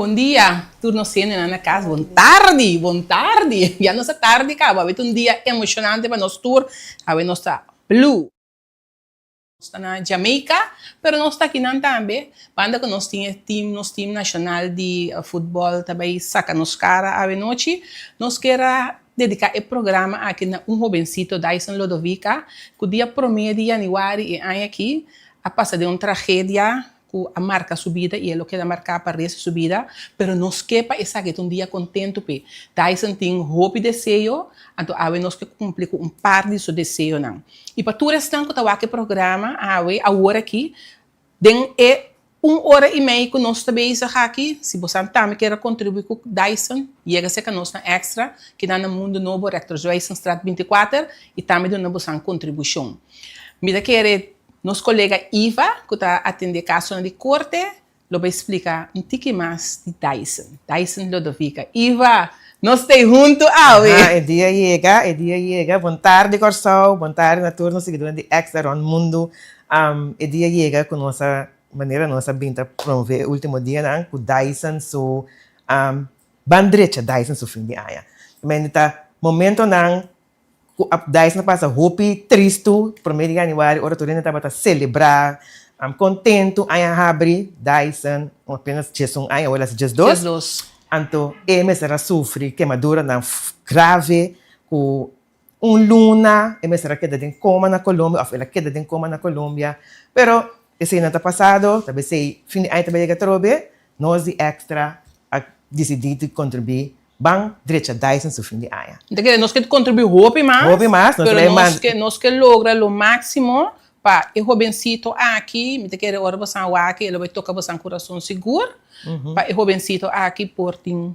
Bon dia tur nos hendenan na kas, bon tardi, bon tardi, ya nos a tardi kaba, awe ta un dia emoshonante pa nos tur, awe nos ta blue. Nos ta na Jamaica, pero nos ta akinan tambe, banda ku nos tin e team, nos team nashonal di futbòl ta bai saka nos kara awe nochi. Nos kier a dediká e programa aki na un hobensito, Dyson Lodovica, ku dia promé di yanüari e aña aki a pasa den un tragedia ku a marka su bida i e lo keda marká pa resto su bida, pero nos ke pa esaki ta un dia kontentu p'e. Dyson tin hopi deseo, anto awe nos ke kumpli ku un par di su deseonan. I pa tur esnan ku ta wak e programa awe, awor aki, den e un ora i mei ku nos ta bezig aki, si bosan tambe kier a kontribuí ku Dyson, yega serka nos na Extra, kinan na Mundo Nobo, Rector Zwijsenstraat 24, i tambe duna bosan kontribushon. Mi ta kere Nos kolega Iva, ku ta atendé kasonan di korte, lo bai splika un tiki mas di Dyson, Dyson Lodovica. Iva, nos ta ei huntu awe! Aha, e dia yega, e dia yega. Bon tardi Kòrsou, bon tardi na tur nos siguidónan di Extra rònt mundu. E dia yega ku nos a, manera nos a bin ta promové e último dianan, ku Dyson su ban drecha Dyson su fin di aña. Ta momentonan Ku ap Dyson a pasa hopi tristu prome di januari ora tur hende tabata selebrá kontentu aña habri Dyson apenas diesun aña awor el hasi diesdos anto e mester a sufri kemaduranan grave ku un luna e mester a keda den koma na Colombia òf el a keda den koma na Colombia pero eseinan ta pasado ta besei fin di aña ta bai yega atrobe nos di extra a disidí di kontribuí Ban drecha Dyson su fin di aña. Mi ta kere nos ke kontribuí hopi mas. Hopi mas, nos pero bai nos manda. ke nos ke logra lo máksimo pa e hobensito aki, mi ta kere ora bosan wak e lo bai toka bosan kurason sigur, pa e hobensito aki por tin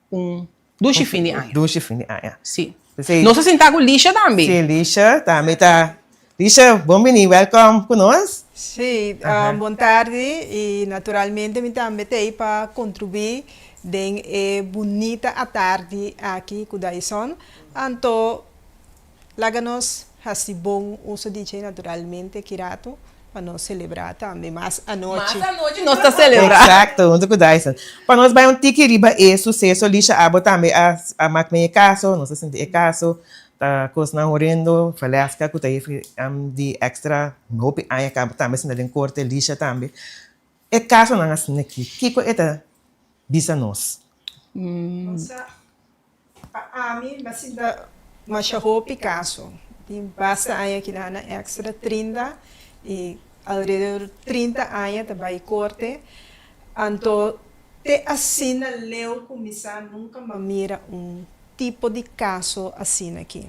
un dushi fin di aña. Dushi fin di aña. Sí. P'esei. Nos a sinta ku Lisha tambe. Sí, Lisha tambe ta. Lisha, bon bini, wèlkòm ku nos. Sí, bon tardi i naturalmente mi tambe ta ei pa kontribuí den e bunita atardi aki ku Dyson. Anto laga nos hasi bon uso di dje naturalmente ki ratu pa nos selebrá tambe mas anochi. Mas anochi nos ta selebrá. Exacto, huntu ku Dyson. Pa nos bai un tiki riba e suseso, Lisha abo tambe a mak mee e kaso, nos a sinti e kaso. Ta kosnan horendo, Valeska ku ta jefe di Extra hopi aña kaba tambe sinta den korte, Lisha tambe. E kasonan asina aki, kiko e ta bisa nos? Osea, pa ami mi a sinta masha hopi kaso. Tin basta aña aki na na Extra, trinta i alrededor trinta aña ta bai korte. Anto te asina leu ku mi sa nunka mi a mira un tipo di kaso asina aki.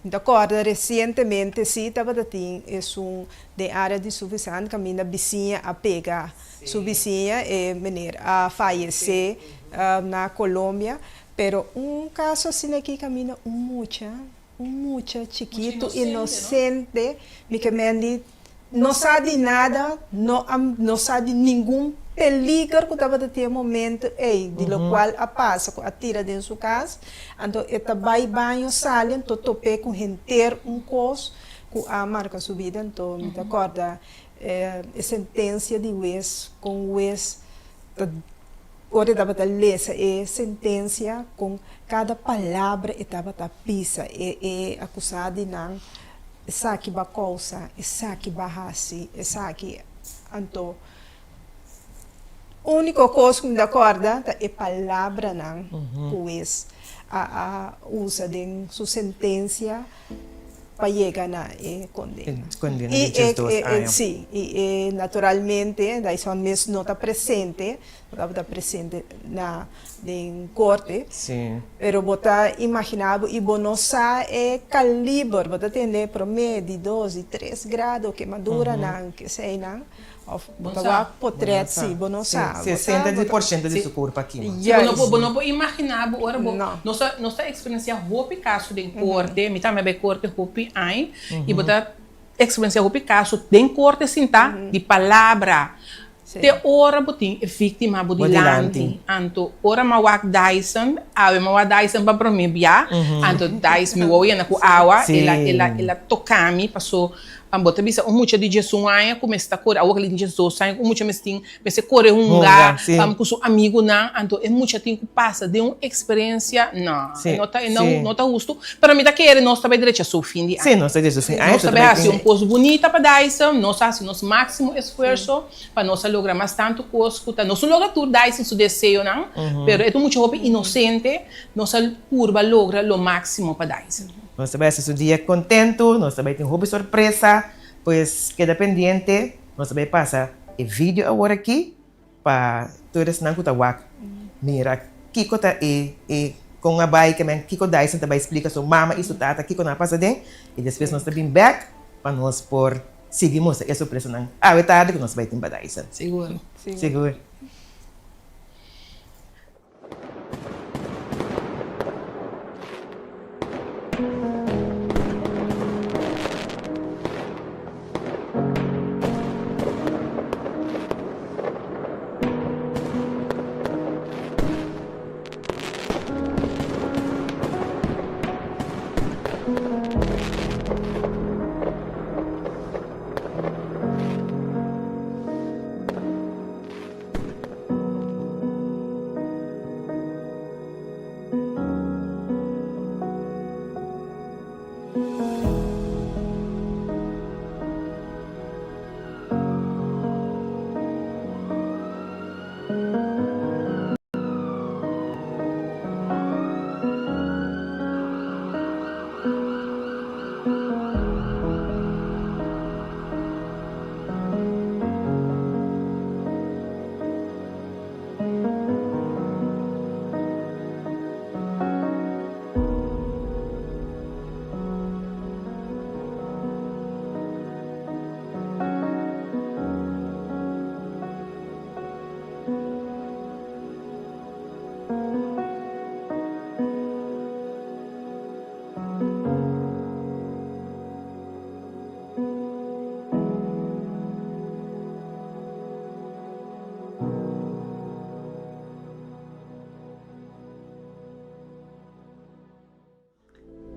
Mi ta kòrda resientemente si tabata tin esun den área di Suffisant kaminda bisiña a pega su bisiña, e meneer a fayesé na Colombia, pero un kaso asina aki kaminda un mucha, un mucha chikitu inosente, mi ke men di No sa di nada, no a no sa di ningun peliger ku tabata tin e momento ei, di lokual a pasa ku a tira den su kas. Anto e ta bai baño sali anto top'é ku henter un kos ku a marka su bida. Anto mi ta kòrda e sentensia di wes kon wes ta ora e tabata lesa e sentensia kon kada palabra e tabata pisa e e akusado di nan. Esaki ba kousa, esaki ba hasi, esaki. Anto, úniko kos ku mi ta kòrda ta e palabranan ku wes a a usa den su sentensia pa yega na e kondena. Kondena di diesdos aña. Sí, i e naturalmente Dyson mes no ta presente, no tabata presente na den korte. Sí. Pero bo ta imaginá bo i bo no sa e kaliber, bo ta tende promé, di dos, di tres grado, kemaduranan, keseinan, òf bo ta wak potret, sí, bo no sa. Sí, sesenta di por shento di su kurpa kima. Sí, bo no por, bo no por imaginá bo ora bo, nos ta, nos ta eksperensiá hopi kaso den korte, mi tambe a bai korte hopi aña, i bo ta eksperensiá hopi kaso den korte sintá di palabra. Te ora bo tin e víktima bo dilanti. Anto ora mi a wak Dyson, awe mi a wak Dyson pa promé bia, anto Dyson mi wou yena ku awa, el a el a el a toka mi paso. Bo ta bisa un mucha di diesun aña ku mester ta kore, awor ku el tin 12 aña, un mucha mester tin, mester kore hunga ku su amigunan, anto e mucha tin ku pasa den un eksperensia, no, e no ta, e no ta hustu. Pero mi ta kere nos ta bai drecha su fin di aña. Sí, nos ta drecha su fin di aña. Nos ta bai hasi un kos bunita pa Dyson, nos a hasi nos máksimo esfuerso pa nos a logra mas tantu kos ku ta, nos no logra tur Dyson su deseonan, pero e ta un mucha hopi inosente, nos a purba logra lo máksimo pa Dyson. Nos ta bai hasi su dia kontentu, nos ta bai tin hopi sorpresa, pues keda pendiente, nos ta bai pasa e video awor aki pa tur esnan ku ta wak mira kiko ta e e kon a bai ke men kiko Dyson ta bai splika su mama i su tata kiko nan a pasa den i despues nos ta bin bek pa nos por sigui mustra e sorpresanan awe tardi ku nos bai tin pa Dyson. Sigur. Sigur.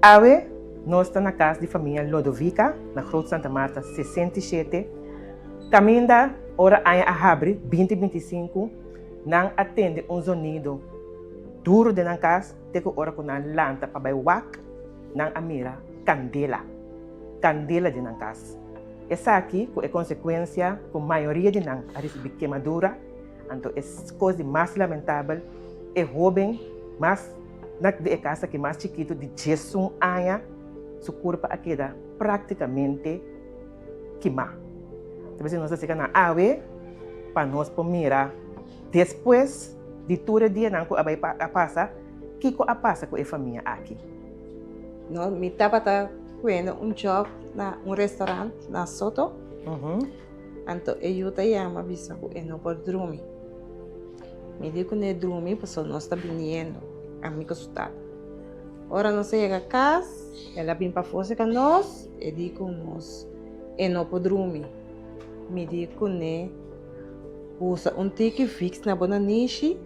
Awe nos ta na kas di famia Lodovica na Groot Santa Martha 67, kaminda ora aña a habri 2025 nan a tende un zonido duru den nan kas te ku ora ku nan lanta pa bai wak nan a mira kandela. Kandela den nan kas. Esaki ku e konsekuensia ku mayoria di nan a risibí kemadura, anto e kos di mas lamentabel, e hóben mas na di e kas aki mas chikitu di diesun aña su kurpa a keda praktikamente kimá. Ta p'esei nos ta seka nan awe pa nos por mira despues di tur e dianan ku a bai a pasa, kiko a pasa ku e famia aki. No, mi tabata cuendo un job na un restaurant na Soto. Anto e yu ta yama bisa cu e no por drumi. Mi di cu ne drumi pasobra nos ta biniendo, ami cu su tata. Ora nos a yega cas, el a bin pafó cerca nos, e di cu nos e no por drumi. Mi di cu ne usa un tiki vicks na bo nanishi,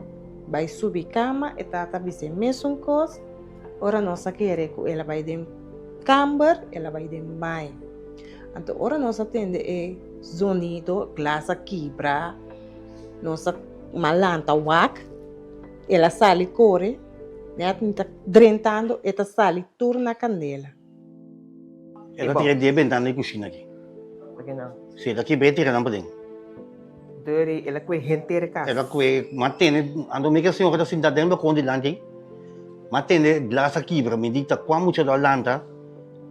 bay subi cama, e tata bisa e mesun cos. Ora nos a kere ku el a bai den kamber, el a bai den baño. Anto ora nos a tende e zonido, glas a kibra, nos a malanta wak, el a sali kore, nèt mi ta drentando, e ta sali tur na kandela. El a tira di e bentana di kushina aki. Pakinan? Si, el a kibra e tira nan paden. Dori, el a kue henter e kas. El a kue, m'a tende, anto mi ke señora ta sinta den balkon dilanti, m'a tende glas a kibra, mi di ta kua mucha lo a lanta,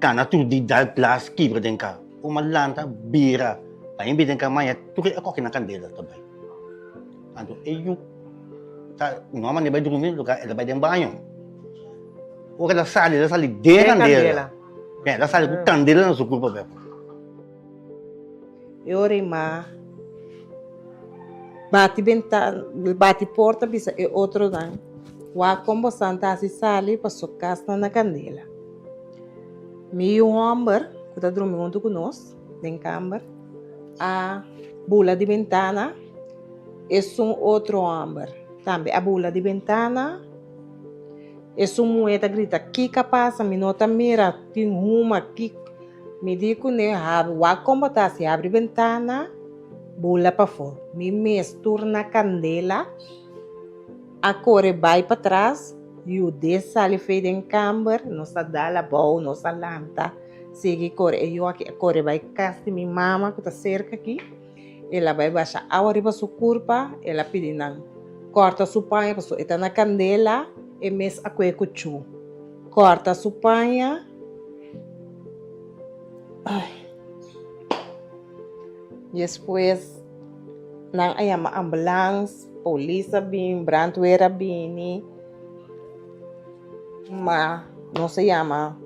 kana tur di dal glas kibra den ka. Ora m'a lanta, bira, pa mi bira den ka maña tur e koki na kandela ta bai. Anto e yu ta, no a manda bai drumi, loke el a bai den baño. Ora el a sali, el a sali den kandela. El a sali ku kandela na su kurpa bèk. E ora ei ma bati bentana, bati porta bisa e otronan, Wak kon bosan ta hasi sali paso kasnan na kandela. Mi yu hòmber ku ta drumi huntu ku nos den kamber a bula di bentana, esun otro hòmber tambe a bula di bentana. Esun muhé ta grita, Kiko a pasa? Mi no ta mira, tin huma, kiko? Mi di kuné, Habri, wak kon bo ta hasi, habri bentana, bula pafó. Mi mes tur na kandela, a kore bai patras, yud'é sali fei den kamber, nos a dal abou, nos a lanta, sigui kore. E yu aki a kore bai kas di mi mama ku ta serka aki. El a bai basha awa riba su kurpa, el a pidi nan kòrta su paña pasobra e ta na kandela, e mes a kue kuchú. Kòrta su paña. Ai. Despues nan a yama ambulans, polis a bin, brandweer a bini, ma nos a yama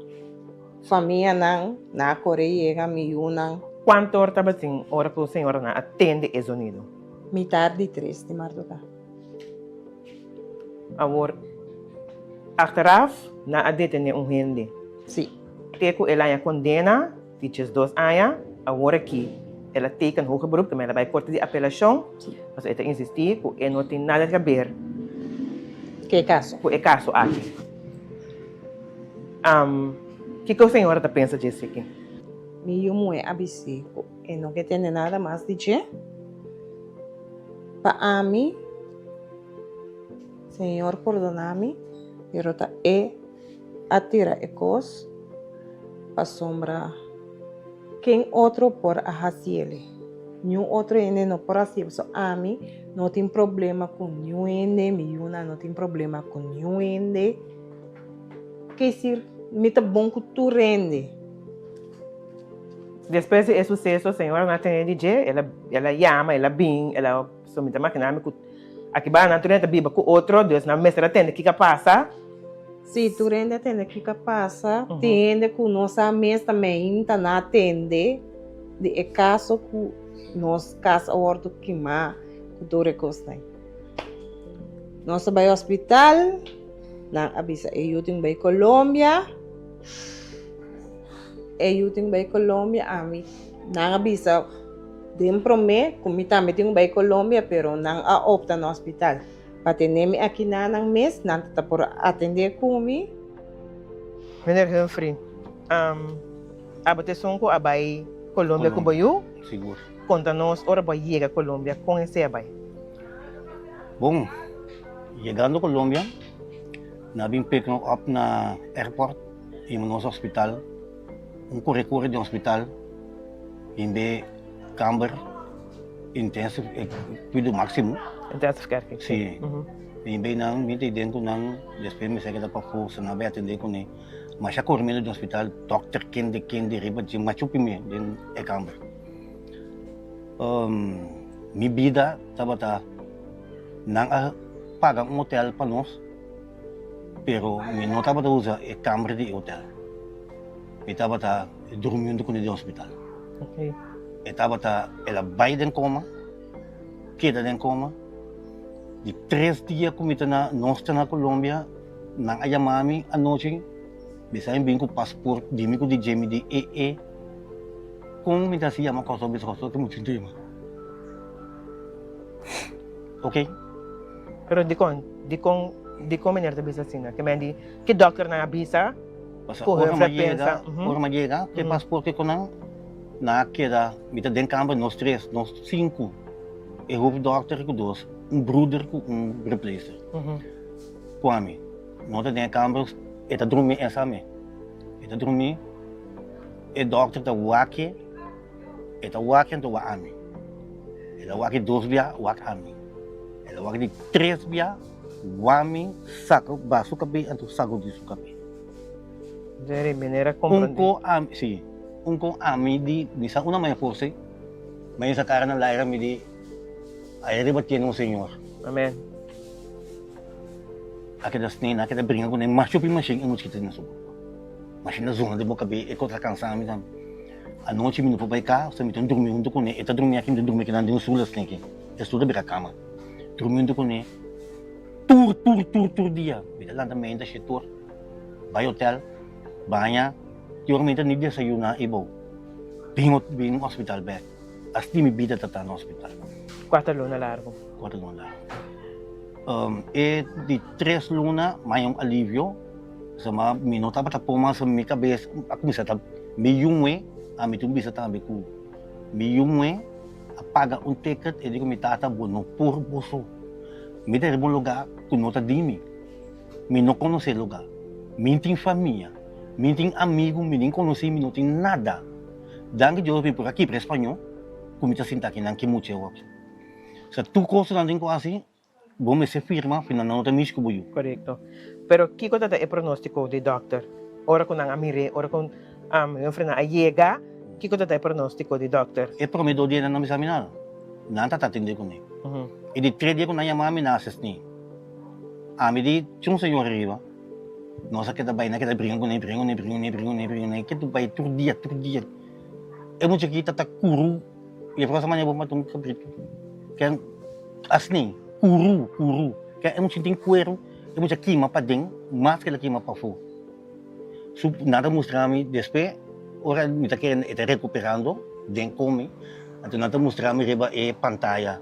Famianan na a kore yega mi yunan. Kuantu or tabatin ora ku señoranan a tende e zonido? Mitar di tres di marduga. Awor, achteraf nan a detené un hende. Sí. Te ku el haña kondena di diesdos aña, awor aki el a teken hoger beroep, tambe el a bai korte di apelashon, pasobra e ta insistí ku e no tin nada di haber Ku e kaso. ku e kaso aki. Kiko señora ta pensa dje esaki? Mi yu muhé a bis'é ku e no ke tende nada mas di dje. Pa ami, Señor pordoná mi, pero ta e a tira e kos pasobra ken otro por a hasiel? Niun otro hende no por hasiel, pasobra ami no tin problema ku niun hende, mi yunan no tin problema ku niun hende. Ke sir, mi ta bon ku tur hende. Despues di e suseso, señora no a tene di dje, el a el a yama, el a bin, el a, so mi ta makina mi ku aki banda nan tur hende ta biba ku otro, dus nan mester a tende kiko a pasa. Si, tur hende a tende kiko a pasa, tin hende ku no sa mes ta meinta nan a tende di e kaso ku nos kas a wòrdu kimá ku tur e kosnan. Nos a bai hospital. Nan a bisa e yu tin bai Colombia. E yu tin bai Colombia, ami nan a bisa den prome ku mi tambe tin bai Colombia, pero nan a opta na hospital pa tene mi aki na nan mes, nan ta por atende ku mi. Meneer Humphrey, abo ta esun ku a bai Colombia ku bo yu? Sigur. Konta nos ora bo a yega Colombia, kon esei a bai? Bon, yegando Colombia, nan a bin pick nos up na airport y hiba nos hospital. Un kore kore den hospital, himbe kamber intensive, e kuido maximo. Intensive care kijk. Si. Himbe nan, mi ta den ku nan, despues mi sa keda pafó, so nan a bai atende kuné. Masha kormendo den hospital, dokter kende kende riba dje machupi mi den e kamber. Mi bida tabata, nan a paga un hotel pa nos, pero mi no tabata usa e kamber di e hotel. Mi tabata durmi huntu kuné den hospital. E tabata, el a bai den koma, keda den koma. Di tres dia ku mi ta na, nos ta na Colombia, nan a yama mi anochi, bisa mi bin ku pasport di mi ku di dje, mi di e e. Kon mi ta hasi yama Kòrsou bisa Kòrsou ta muchu dema. Ok. Pero dikon? Dikon dikon meneer ta bisa asina? Ke men di ke dòkternan a bisa Pasobra ku ora Humphrey mi a pensa? yega, ora mi yega ku e pasport ku nan, nan a keda, mi ta den kamber nos tres, nos sinku, e hoofddòkter ku dos, un bruder ku un replacer. Ku ami. No ta den e kamber, e ta drumi esa me. E ta drumi. E dokter ta wak e, e ta wak e anto wak ami. E ta wak e dos bia, wak ami. E ta wak di tres bia, wak mi, saka ba su kabes anto saka di su kabes. Jerry, meneer a Un komprendé. ko ami, si, un ko ami di, mi sa una maña forse, mi a hisa kara na laira mi di, Ahí riba tiene un señor. Amen. A keda snena, a keda bringa kuné, masha hopi mashin e muchita na su boka. Mashin ta zona den bo kabes, e kos a kansa mi tambe. Anochi mi no por bai kas, mi ta drumi huntu kuné, e ta drumi aki, mi ta drumi aki, nan den un stul asina aki, e stul ta bira kama. Drumi huntu kuné tur tur tur tur dia. Mi ta lanta meinta shetor, bai hotel, baña, te ora mi ta ni desayuná ei bou, bin bin hospital bèk. Asina mi bida ta ta na hospital. Kuater luna largu. Kuater luna largu. E di tres luna mi haña un alivio. Pasobra mi no tabata por mas mi kabes a kuminsá ta mi yunwe. Ami tin bisa tambe ku mi yu muhé a paga un ticket e di ku mi tata bo no por bo so. Mi ta riba un lugá ku no ta di mi. Mi no konosé e lugá. Mi tin famia, mi tin amigu, mi tin konosí, mi no tin nada. Danki Dios mi por a kibra e spañó ku mi ta sinta akinan ki mucha awor. Sa tur kos ku nan tin ku hasi Bo mester firma fi nan no ta mishi ku bo yu. Korekto. Pero kiko ta ta e pronostiko di dòkter ora ku nan a mir'é, ora ku Humphrey nan a yega, kiko ta ta e pronostiko di dòkter? E promé dos dia nan no bisa mi nada. Nan ta ta atendé kuné. E di tres dia ku nan yama mi, nan a asesní. Ami di, Chun señor riba. Nos a keda bai, nan a keda bringa kuné, bringa kuné, bringa kuné, bringa kuné, bringa kuné. Ketu bai tur dia, tur dia. E mucha aki ta ta kuru. I e prosa manera bo mata un kabritu. Ken asni, kuru, kuru. Ken e mucha tin kueru, e mucha kima paden mas ke el a kima pafó. Su nan ta mustra mi despues, ora mi ta kere e ta rekuperando den komi, anto nan ta mustra mi riba e pantaya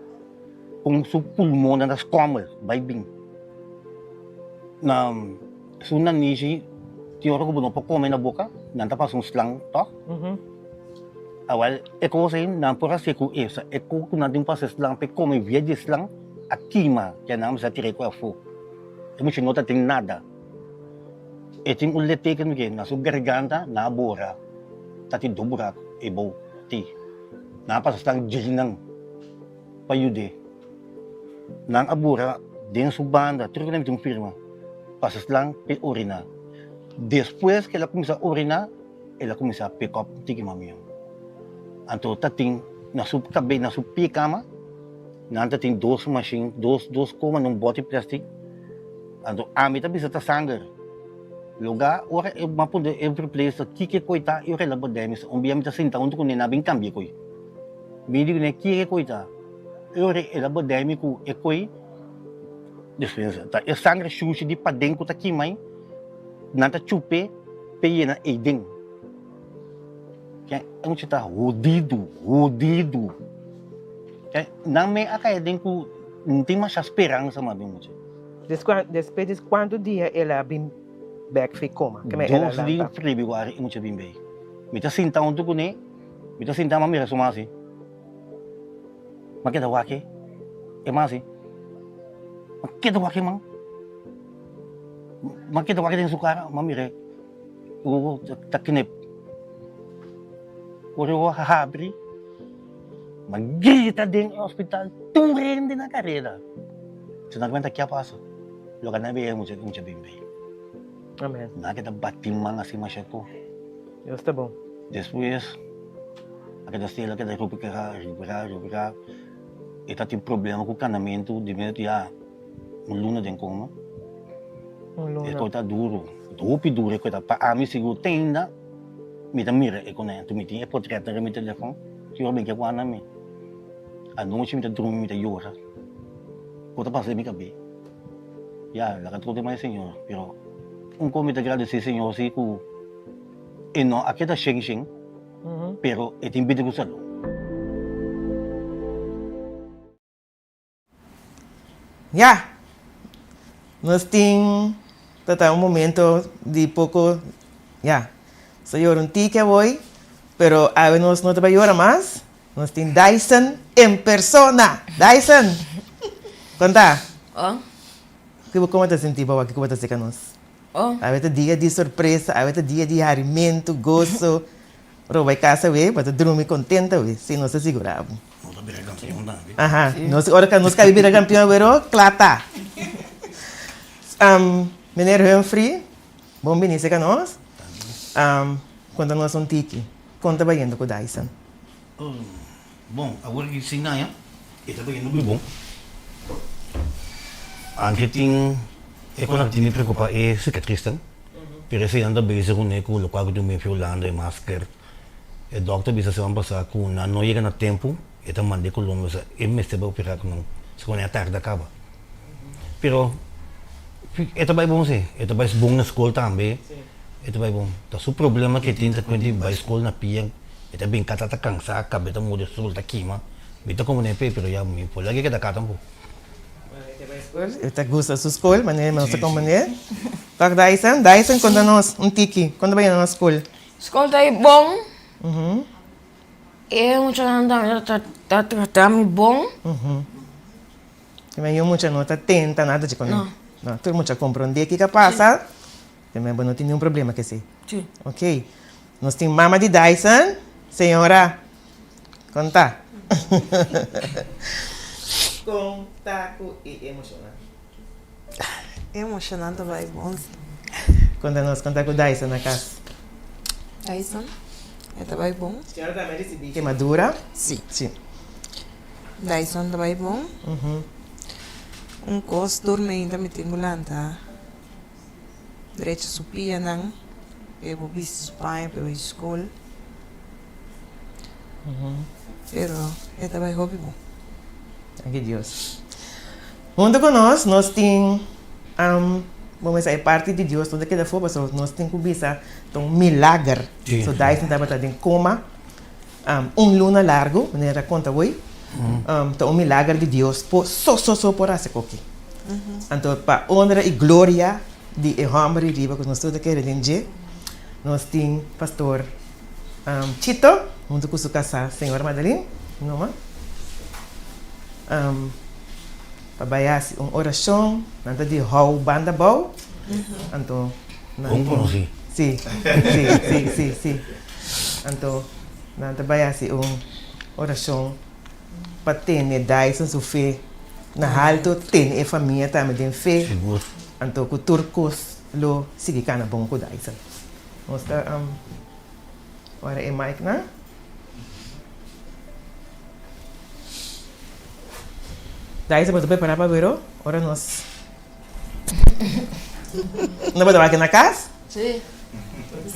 kon su pulmonnan ta skommel bai bin. Na su nanishi tin ora ku bo no por kome na boka, nan ta pasa un slang tòg. Awel, e kos ei nan por hasié ku esa, e kos ku nan tin ku hasi slang pa e kome via di slang a kima, ke nan mester a tira e ku afó. E mucha no ta tin nada. E tin un litteken ke na su garganta nan a bora, ta tin dos buraku ei bou ti. Nan a pasa slang djei nan pa yud'é. Nan a bora den su banda, tur ku nan mester un firma, pasa slang pa e oriná. Despues ku el a kuminsá oriná, El a kuminsá pick up tiki mamion. Anto ta tin na su kabe, na su pie kama, nan ta tin dos mashin, dos dos koma na un bòti plastik. Anto ami ta bisa ta sanger. Lugá ora e m'a pone e verpleegster kiko e koi ta, i ora el a bòdè mi, un bia mi ta sinta huntu kuné, nan a bin kambia e koi. Mi di kuné kiko e koi ta, i ora el a bòdè mi ku e koi, despues ta e sanger shushi di paden ku ta kima ei. Nan ta chup'é p'e yena eiden. Ke e mucha ta hodidu, hodidu. Ke nan me a kai aden ku no tin masha speransa mas den mucha. Despues di kuantu dia el a bin bek fi koma? Ke me el a Dos di lanta? febrüari e mucha bin bei. Mi ta sinta huntu kuné, mi ta sinta, m'a mira su mas asi. M'a keda wak e, e mas asi. M'a keda wak e man. M'a keda wak den su kara, m'a mira e wowo ta knip. Ora e wowo a habri, m'a grita den e hospital, tur hende na kareda. Su nan kuenta ke a pasa, loke nan a bira e mucha mucha bin bei. Amen. Nan a keda bati man asi masha ku. Dios ta bon. Despues a keda stil, a keda rekuperá, rekuperá, rekuperá. E ta tin problema ku kanamentu di medio ya. Un luna den koma. Un luna. E koi ta duro, hopi duro e koi ta. Pa ami sigur te ainda mi ta mira e konai. Anto mi tin e potret riba mi telefon, ki ora mi ke wak na mi. Anochi mi ta drumi mi ta yora. Por ta pasa den mi kabe. Ya, laga tur den man e Señor. Pero un kos mi ta gradesé Señor si ku e no a keda shen shen, pero e tin bida ku salú. Ya! Nos tin ta ta un momento di poco, ya, nos a yora un tiki awoi, pero awe nos no ta bay yora mas, nos tin Dyson en persona! Dyson! Con ta? Oh. Kico como ta sinti bo awor? Kico bo ta seka nos? Oh. Awe ta dia di sorpresa, awe ta dia di harimento, goso. Ora bo bai casa awe, bo ta drumi contento awe, si nos ta sigura bo. Nos a bira campeon tambe. Aha, nos ora ka nos kabi bira campeon awero, kla ta. Meneer Humphrey, bon bini serka nos. Konta nos un tiki, kon ta bayendo ku Dyson? Bon, awor ki sin aña e ta bayendo muy bon. Anke tin e kon a tene preocupa e cicatriz-nan, pero eseinan ta bezig kuné ku lokual ku tin un mefio Hulanda e masker. E dokter bisa siman pasá ku nan no yega na tempu, e ta mand'é Colombia, osea e mester bai operá ku nan, segun e a tarda kaba. Pero e ta bai bon si, e ta bai bon na skol tambe, e ta bai bon. Ta su problema ku e tin ta kuenti bai skol na pia, e ta bin kata ta kansá, kabe ta morde sol ta kima, mi ta komprendé p'e pero ya mi por laga e keda ka tampoco. E ta gusta su skol, manera nos ta komprendé. Tok Dyson, Dyson konta nos un tiki, kon ta bai na skol? Skol ta e bon. E muchanan tambe ta trata mi bon. Te men yu mucha no ta tenta nada dje kuné. No. Tur mucha komprondé kiko a pasa. Te men bo no tin niun problema ku esei. Si. Ok. Nos tin mama di Dyson. Señora, kon ta? Kon ta ku e emoshonnan? E emoshonnan ta bai bon si. Konta nos kon ta ku Dyson na kas? Dyson e ta bai bon. Señora tambe a risibí kemadura? Si. Si. Dyson ta bai bon. Un kos durmi ainda mi tin ku lanta drecha su pianan pa e por bisti su paña pa e bai skol. Pero e ta bai hopi bon. Danki Dios. Hunto ku nos, nos tin, bo mester sa e parti di Dios no ta keda afó pasobra nos tin ku bisa ta un milager. So Dyson tabata den koma un luna largu, manera ta konta hoy, ta un milager di Dios por so so so por hasi koki. Anto pa honra i gloria di e hòmber di riba ku nos tur ta kere den dje, nos tin pastor Chito hunto ku su kasá señora Madeline, numa. Pa bai hasi un orashon, nan ta di hou banda bou, anto nan. Bon konosí. Sí, sí, sí, sí, sí. Anto nan ta bai hasi un orashon pa tene Dyson su fe na haltu, tene e famia tambe den fe. Sigur. Anto ku tur kos lo sigui kana bon ku Dyson. Nos ta ora e mic nan. Daisy bo ta prepara pa bero ora nos No bo ta wak na kas? Si.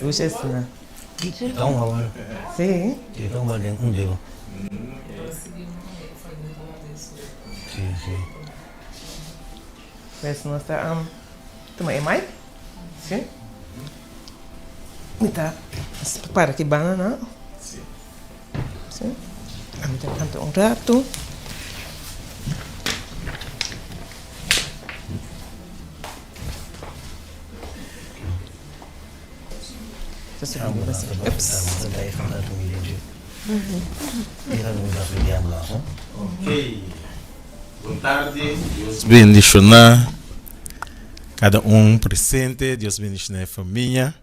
Lucia esina. Ta un hawal. Si. Si ta un hawal den un deo. Si si. Pues nos ta tuma e mic. Si. Mi ta para ki banda nan. Si. Si. Mi ta kanta un ratu. Ok, bon tardi, Dios bendiciona cada un presente, Dios bendiciona e famia.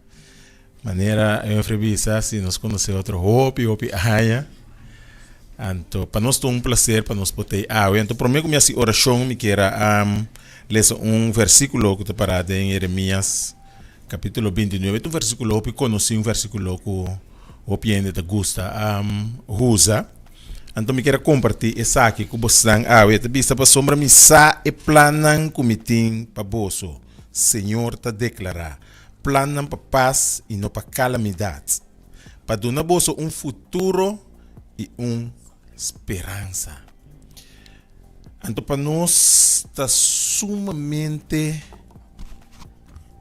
Manera Humphrey bisa, si nos conoce otro hopi, hopi aña. Anto, pa nos ta un placer pa nos por ta awe. Anto, prome cu mi haci oracion, mi kier a lesa un versiculo cu ta para den Jeremias capitulo 29. Ta un versiculo hopi conoci, un versiculo cu hopi hende ta gusta usa. Anto mi kier a comparti esaki cu bosnan awe. Ta bisa, Pasobra mi sa e plannan cu mi tin pa boso, Señor ta declara. Plannan pa pas i no pa kalamidat, pa duna boso un futuro i un speransa. Anto pa nos ta sumamente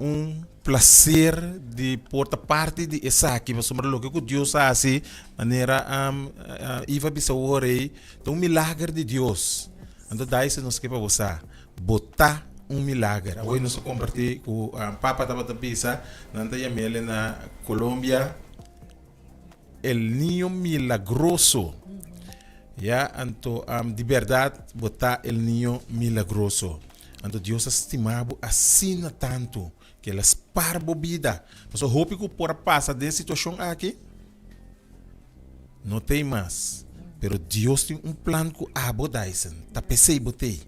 un plaser di por ta parti di esaki, pasobra loke ku Dios a hasi, manera Iva a bisa awor ei, ta un milager di Dios. Anto dai si nos ke pa bo sa, bo ta un milager. Awor nos a kompartí ku papa tabata bisa, nan ta yam'el na Colombia el niño milagroso. Ya, anto di bèrdat bo ta el niño milagroso. Anto Dios a stima bo asina tantu ke el a spar bo bida. Pasobra hopi ku por a pasa den situashon aki. No t'ei mas, pero Dios tin un plan ku abo, Dyson. Ta p'esei bo t'ei.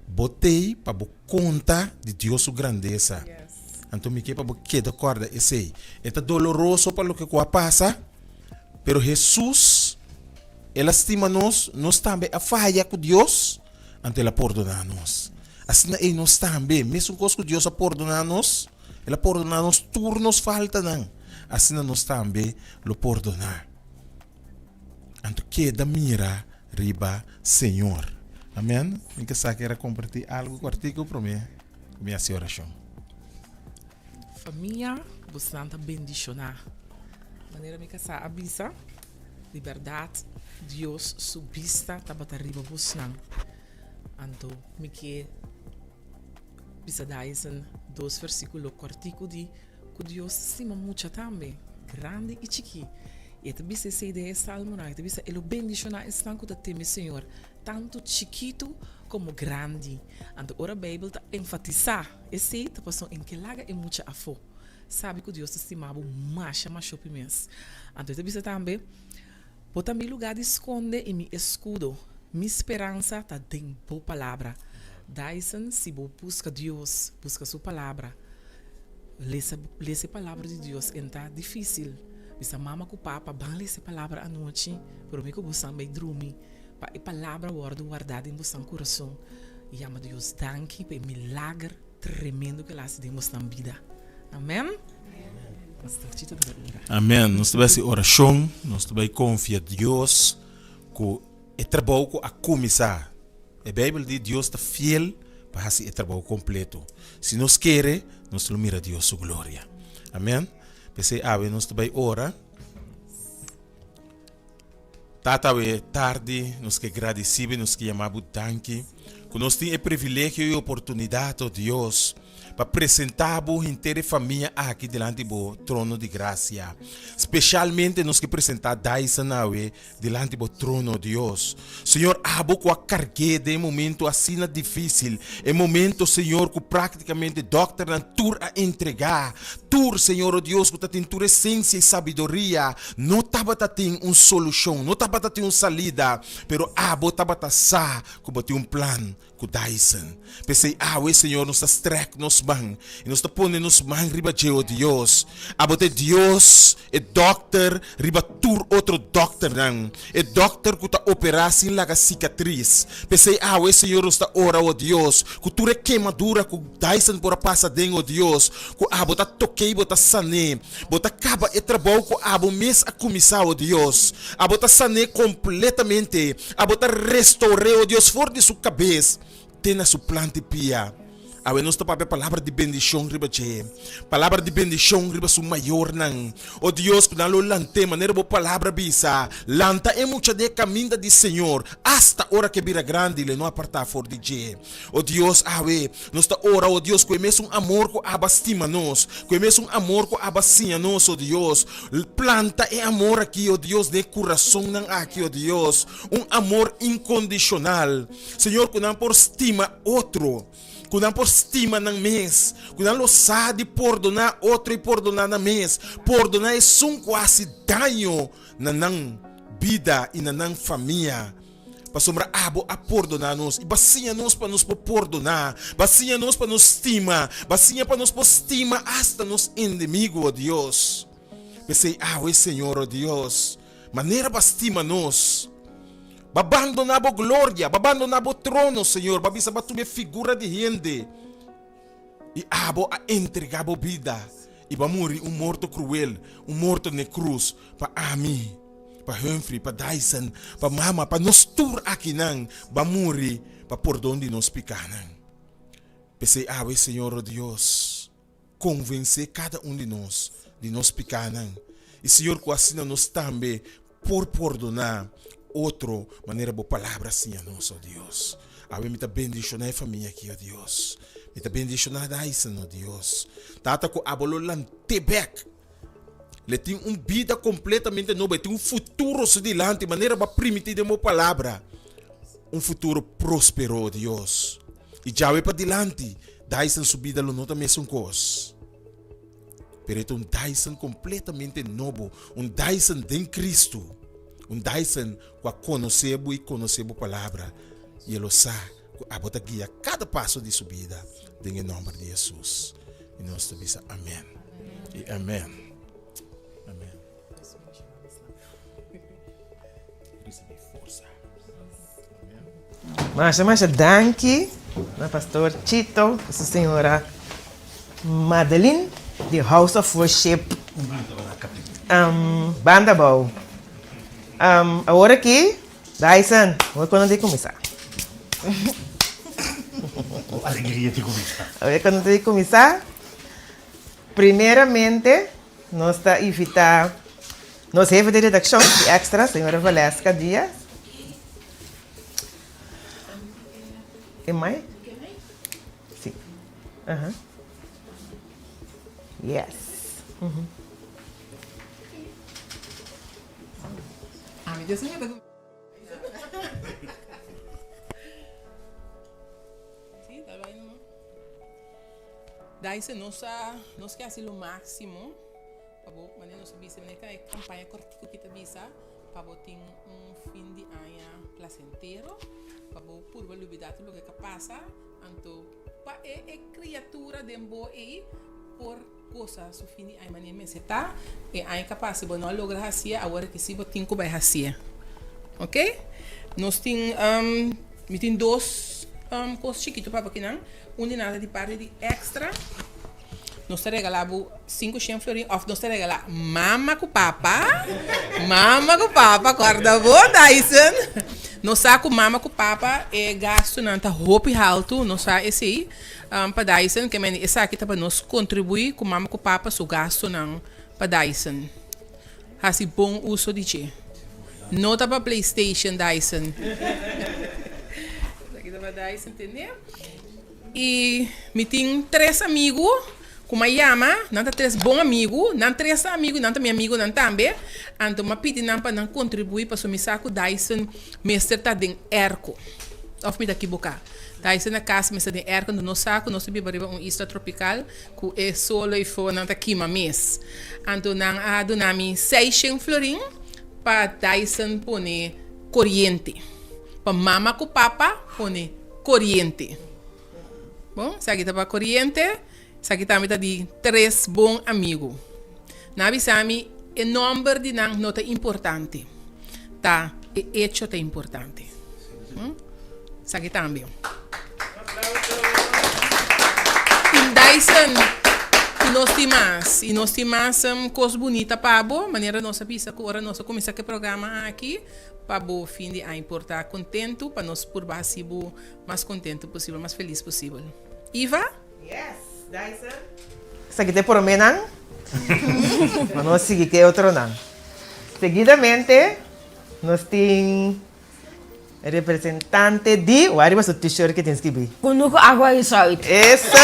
Bo t'ei pa bo konta di Dios su grandesa. Anto mi ke pa bo keda kòrda esei. E ta doloroso pa loke ku a pasa, pero Hesus, El a stima nos, nos tambe a faya ku Dios, anto El a pordoná nos. Asina ei nos tambe, mesun kos ku Dios a pordoná nos, El a pordoná nos tur nos faltanan. Asina nos tambe lo pordoná. Anto keda mira riba Señor. Amen. Mi ke sa kere kompartí algu kòrtiku promé ku mi hasi orashon. Famia, bosnan ta bendishoná. Manera mi kasá a bisa, di bèrdat Dios su bista tabata riba bosnan. Anto mi ke bisa Dyson dos versíkulo kòrtiku di. Ku Dios ta stima mucha tambe, grandi i chikí. I e ta bisa esei den e salmonan, e ta bisa, E lo bendishoná esnan ku ta teme Señor, tantu chikitu komo grandi. Anto ora Beibel ta enfatisá esei, ta pasobra en ke laga e mucha afó. Sabi ku Dios ta stima bo masha mashopi mes. Anto e ta bisa tambe, Bo ta mi lugá di skonde i mi eskudo, mi speransa ta den bo palabra. Dyson, si bo buska Dios, buska su palabra, lesa lesa e palabra di Dios en ta difísil. Bisa mama ku papa ban lesa e palabra anochi promé ku bosan bai drumi pa e palabra wòrdu wardá den bosan kurason. Yama Dios danki pa e milager tremendo ku el hasi den bosnan bida. Amen. Pastor Chito ta bai ora. Amen. Nos ta bai hasi orashon, nos ta bai konfia Dios ku e trabou ku a kuminsá. E Beibel di Dios ta fiel pa hasi e trabou kompleto. Si nos kere, nos lo mira Dios su gloria. Amen. P'esei awe nos ta bai ora. Tata awe tardi nos ke gradisibo i nos ke yama bo danki ku nos tin e privilegio i oportunidat, o Dios, pa presenta bo henter e famia aki dilanti bo trono di grasia. Speshalmente nos ke presenta Dyson awe dilanti bo trono, Dios. Señor, abo ku a karg'é den e momento asina difísil, e momento, Señor, ku práktikamente dòkternan tur a entregá, tur, Señor, o Dios, ku ta tin tur e sensia i sabiduria, no tabata tin un solushon, no tabata tin un salida, pero abo tabata sa ku bo tin un plan ku Dyson. P'esei awe, Señor, nos ta strèk nos man i nos ta pone nos man riba dje, o Dios. Abo ta e Dios, e dòkter riba tur otro dòkternan, e dòkter ku ta operá sin laga sikatris. P'esei awe, Señor, nos ta ora, o Dios, ku tur e kemadura ku Dyson por a pasa aden, o Dios, ku abo ta tok'é i bo ta san'é. Bo ta kaba e trabou ku abo mes a kuminsá, o Dios. Abo ta san'é kompletamente. Abo ta restour'é, o Dios, for di su kabes te na su plant'i pia. Awe nos ta papia palabra di bendishon riba dje, palabra di bendishon riba su mayornan. O Dios, ku nan lo lant'é manera bo palabra bisa, Lanta e mucha den e kaminda di Señor, asta ora ku e bira grandi, lo e no apartá for di dje. O Dios, awe nos ta ora, o Dios, ku e mesun amor ku Abba stima nos, ku e mesun amor ku Abba siña nos, o Dios, planta e amor aki, o Dios, den e kurasonnan aki, o Dios, un amor inkondishonal, Señor, ku nan por stima otro, ku nan por stima nan mes, ku nan lo sa di pordoná otro i pordoná nan mes, pordoná esun ku a hasi daño na nan bida i na nan famia. Pasobra abo a pordoná nos i bo a siña nos pa nos por pordoná, bo a siña nos pa nos stima, bo a siña pa nos por stima asta nos endemigu, o Dios. P'esei awe, Señor, o Dios, manera bo a stima nos, bo a bandoná bo gloria, bo a bandoná bo trono, Señor, bo a bisa bo a tuma e figura di hende. I abo a entregá bo bida i bo a muri un morto kruel, un morto n'e krus, pa ami, pa Humphrey, pa Dyson, pa mama, pa nos tur akinan, bo a muri pa pordon di nos pikánan. P'esei awe, Señor, o Dios, konvensé kada un di nos di nos pikánan, i Señor, ku asina nos tambe por pordoná otro manera bo palabra siña nos, o Dios. Awe mi ta bendishoná e famia aki, o Dios. Mi ta bendishoná Dyson, o Dios. Tata, ku abo lo lant'é bèk. L'e tin un bida kompletamente nobo, e tin un futuro su dilanti, manera bo a primití den bo palabra. Un futuro próspero, o Dios. I djawe padilanti, Dyson su bida lo no ta mesun kos. Pero e ta un Dyson completamente nobo, un Dyson den Cristo, un Dyson cu a conoce bo y conoce bo palabra, y e lo sa cu abo ta guia cada paso di su bida den e nomber di Jesus. Y nos ta bisa amen y amen. Amen. Ricibi forsa. Masha masha danki na Pastor Chito ku su señora Madeline di House of Worship Banda Bou. Awor aki Dyson, awor ku nan tin kuminsá. Ku alegria tin kuminsá. Awor ku nan tin kuminsá, primeramente nos ta invitá nos hefe di redakshon di Extra, señora Valeska Diaz. E mic? Si. Aha. Yes. Ami ta esun ku ta. Sí, ta bai nomás. Dyson, nos a, nos ke hasi lo máximo pa bo, manera nos a bisa, manera e kampaña kòrtiku ki ta bisa, pa bo tin un fin di aña plasentero, pa bo purba lubidá tur loke ka pasa, anto pa e e kriatura den bo ei por gosa su fin di aña manera mester ta. E aña ka pasa bo no a logra hasié, awor aki sí bo tin ku bai hasié. Ok? Nos tin, mi tin dos kos chikitu pa bo kinan. Un di nan ta di parti di Extra. Nos ta regalá bo 500 florin òf nos ta regalá mama ku papa. Mama ku papa, kòrda bo Dyson. Nos sa ku mama ku papa e gastunan ta hopi haltu, nos sa esei. Pa Dyson, ke mende esaki ta pa nos kontribuí ku mama ku papa su gastunan pa Dyson. Hasi bon uso di dje. No ta pa PlayStation Dyson. Esaki ta pa Dyson tene. I mi tin tres amigu ku m'a yama, nan ta tres bon amigu, nan tres ta amigu i nan ta mi amigunan tambe. Anto m'a pidi nan pa nan kontribuí pasobra mi sa ku Dyson mester ta den èrko. Òf mi ta kiboká? Dyson na kas mester den èrko, anto nos sa ku nos ta biba riba un isla tropikal ku e solo i fonan ta kima mes. Anto nan a duna mi seishen florin pa Dyson pone koriente, pa mama ku papa pone koriente. Bon, esaki ta pa koriente, esaki tambe ta di tres bon amigu. Nan a bisa mi e nòmber di nan no ta importante, ta e echo ta importante. Esaki tambe. Tim Dyson, i nos tin mas, i nos tin mas kos bunita pa bo, manera nos a bisa ku ora nos a kuminsá ku e programa aki, Pa bo fin di aña por ta kontentu, pa nos por hasi bo mas kontentu posibel, mas felis posibel. Iva? Yes, Dyson. Esaki ta e proménan, pa nos sigui ku e otronan. Seguidamente nos tin representante di, wak riba su t-shirt ke tin skibí. Kunuku Aqua Resort. Eso!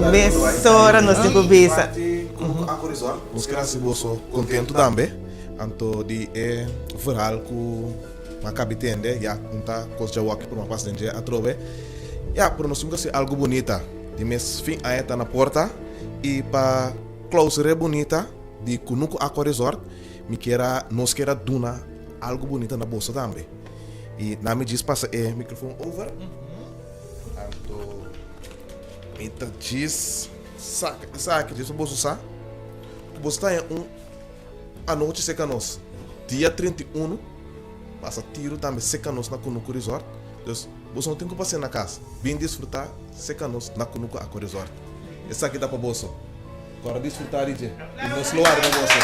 Mesora nos tin ku bisa. Kunuku Aqua Resort, nos ker hasi boso kontentu tambe. Anto di e verhaal ku m'a kabi tende, ya un ta kos djawoki por m'a pasa den dje atrobe. Ya, pero nos tin ku hasi algu bunita. Di mes fin aña ta na porta i pa clausura e bunita di Kunuku Aqua Resort, Mi kier a, nos kier a duna algo bunita na boso tambe. I na mi djis pasa e microfoon over. Anto mi ta djis saka esaki djis pa boso sa ku boso ta haña un anochi seka nos. Dia 31 pasa tiro tambe seka nos na Kunuku Resort. Dus boso no tin ku pas'é na kas. Bin disfrutá seka nos na Kunuku Aqua Resort. Esaki ta pa boso. Kòrda disfrutá di dje i nos lo warda boso.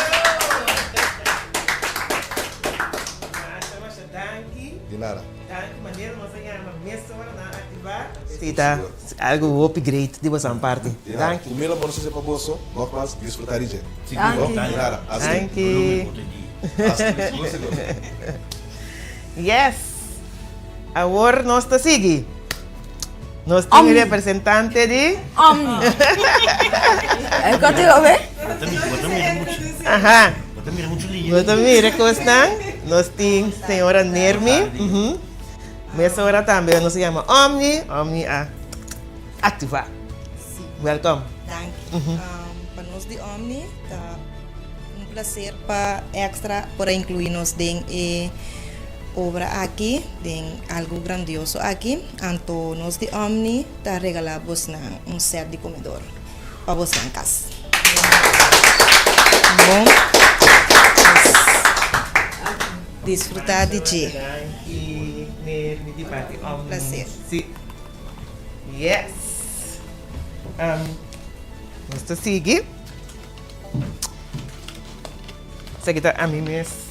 Masha masha danki. Di nada. Danki manera nos a yama mesora nan a aktivá. Si ta algu hopi great di boso parti. Di nada. Danki. Ku mil amor nos hasi pa boso. Nogmaals disfrutá di dje. Danki. Di nada. Hasta. Danki. Hasta. Sigur sigur. Yes. Awor nos ta sigui. Nos tin representante di. Omni. E koti hobe? Aha. Bo ta mira kosnan. Nos tin señora Nermi. Mesora tambe nos a yama Omni. Omni a aktivá. Welkom. Danki. Pa nos di Omni ta un placer pa Extra por a inclui nos den e obra aki, den algo grandioso aki. Anto nos di Omni ta regala bosnan un set di comedor pa bosnan cas. Bon, disfruta di dje. Danki Nermi di parti Omni. Placer. Yes. Nos ta sigui. Esaki ta ami mes.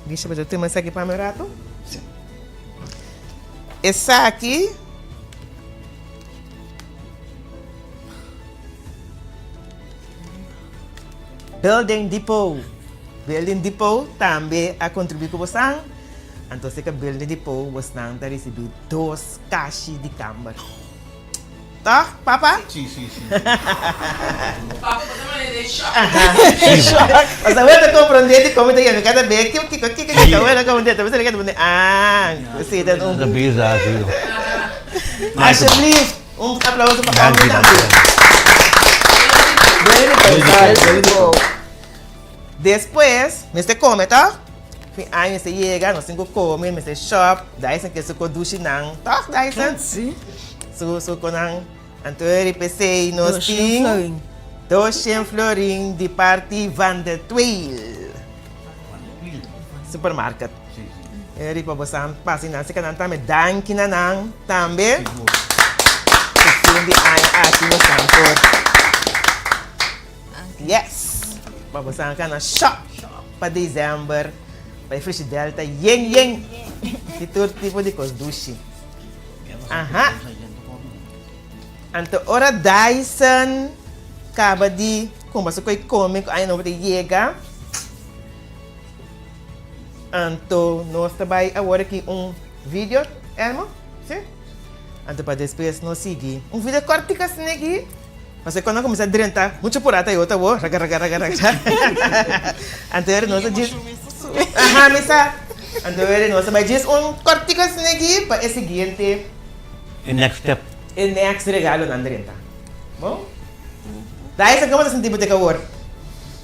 Misha, bo ta tuma esaki pa mi un rato? Si. Esaki Building Depot. Building Depot tambe a kontribuí ku bosan. Anto si ka Building Depot bosnan ta risibí dos kashi di kamber. Toch, papa? Sí, sí, sí. Papa bo ta manera den shock. Pasobra awor ta comprende di con mi ta yami cada bes kiko, kiko, kiko, kiko. Awor ta comprende. Ta bisa ta pone, ah, sí, ta un. Ta bisa así. Alsjeblieft, un aplauso pa Omni tambe. Very good. Despues, mester come, toch? Fin aña mester yega, nos tin ku come, mester shop, Dyson ke su kodushi nan, toch Dyson? Si. Su su konan, anto e p'esei nos tin doshen florin di parti Van der Tweel Supermarket. E riba bo san pasa nan seka nan tambe danki na nan tambe. Ku fin di aña aki nos san por. Yes! Pa bo san kana shop pa december pa e frigidel ta yen yen di tur tipo di kos dushi. Aha. Anto ora Dyson kaba di kumpra su koi kome ku aña nobo ta yega, anto nos ta bai awor aki un video, Elmo? Si? Anto pa despues nos sigui un video kòrtiku asina aki. Pasobra cuando nan cuminsa drenta mucho purata y otro bo raga raga raga raga anto eri nos a djis aha mi sa anto eri nos a bai djis un cortico asina aki pa e siguiente E next step. E next regalonan drenta bon Dyson como ta sinti bo tek awor?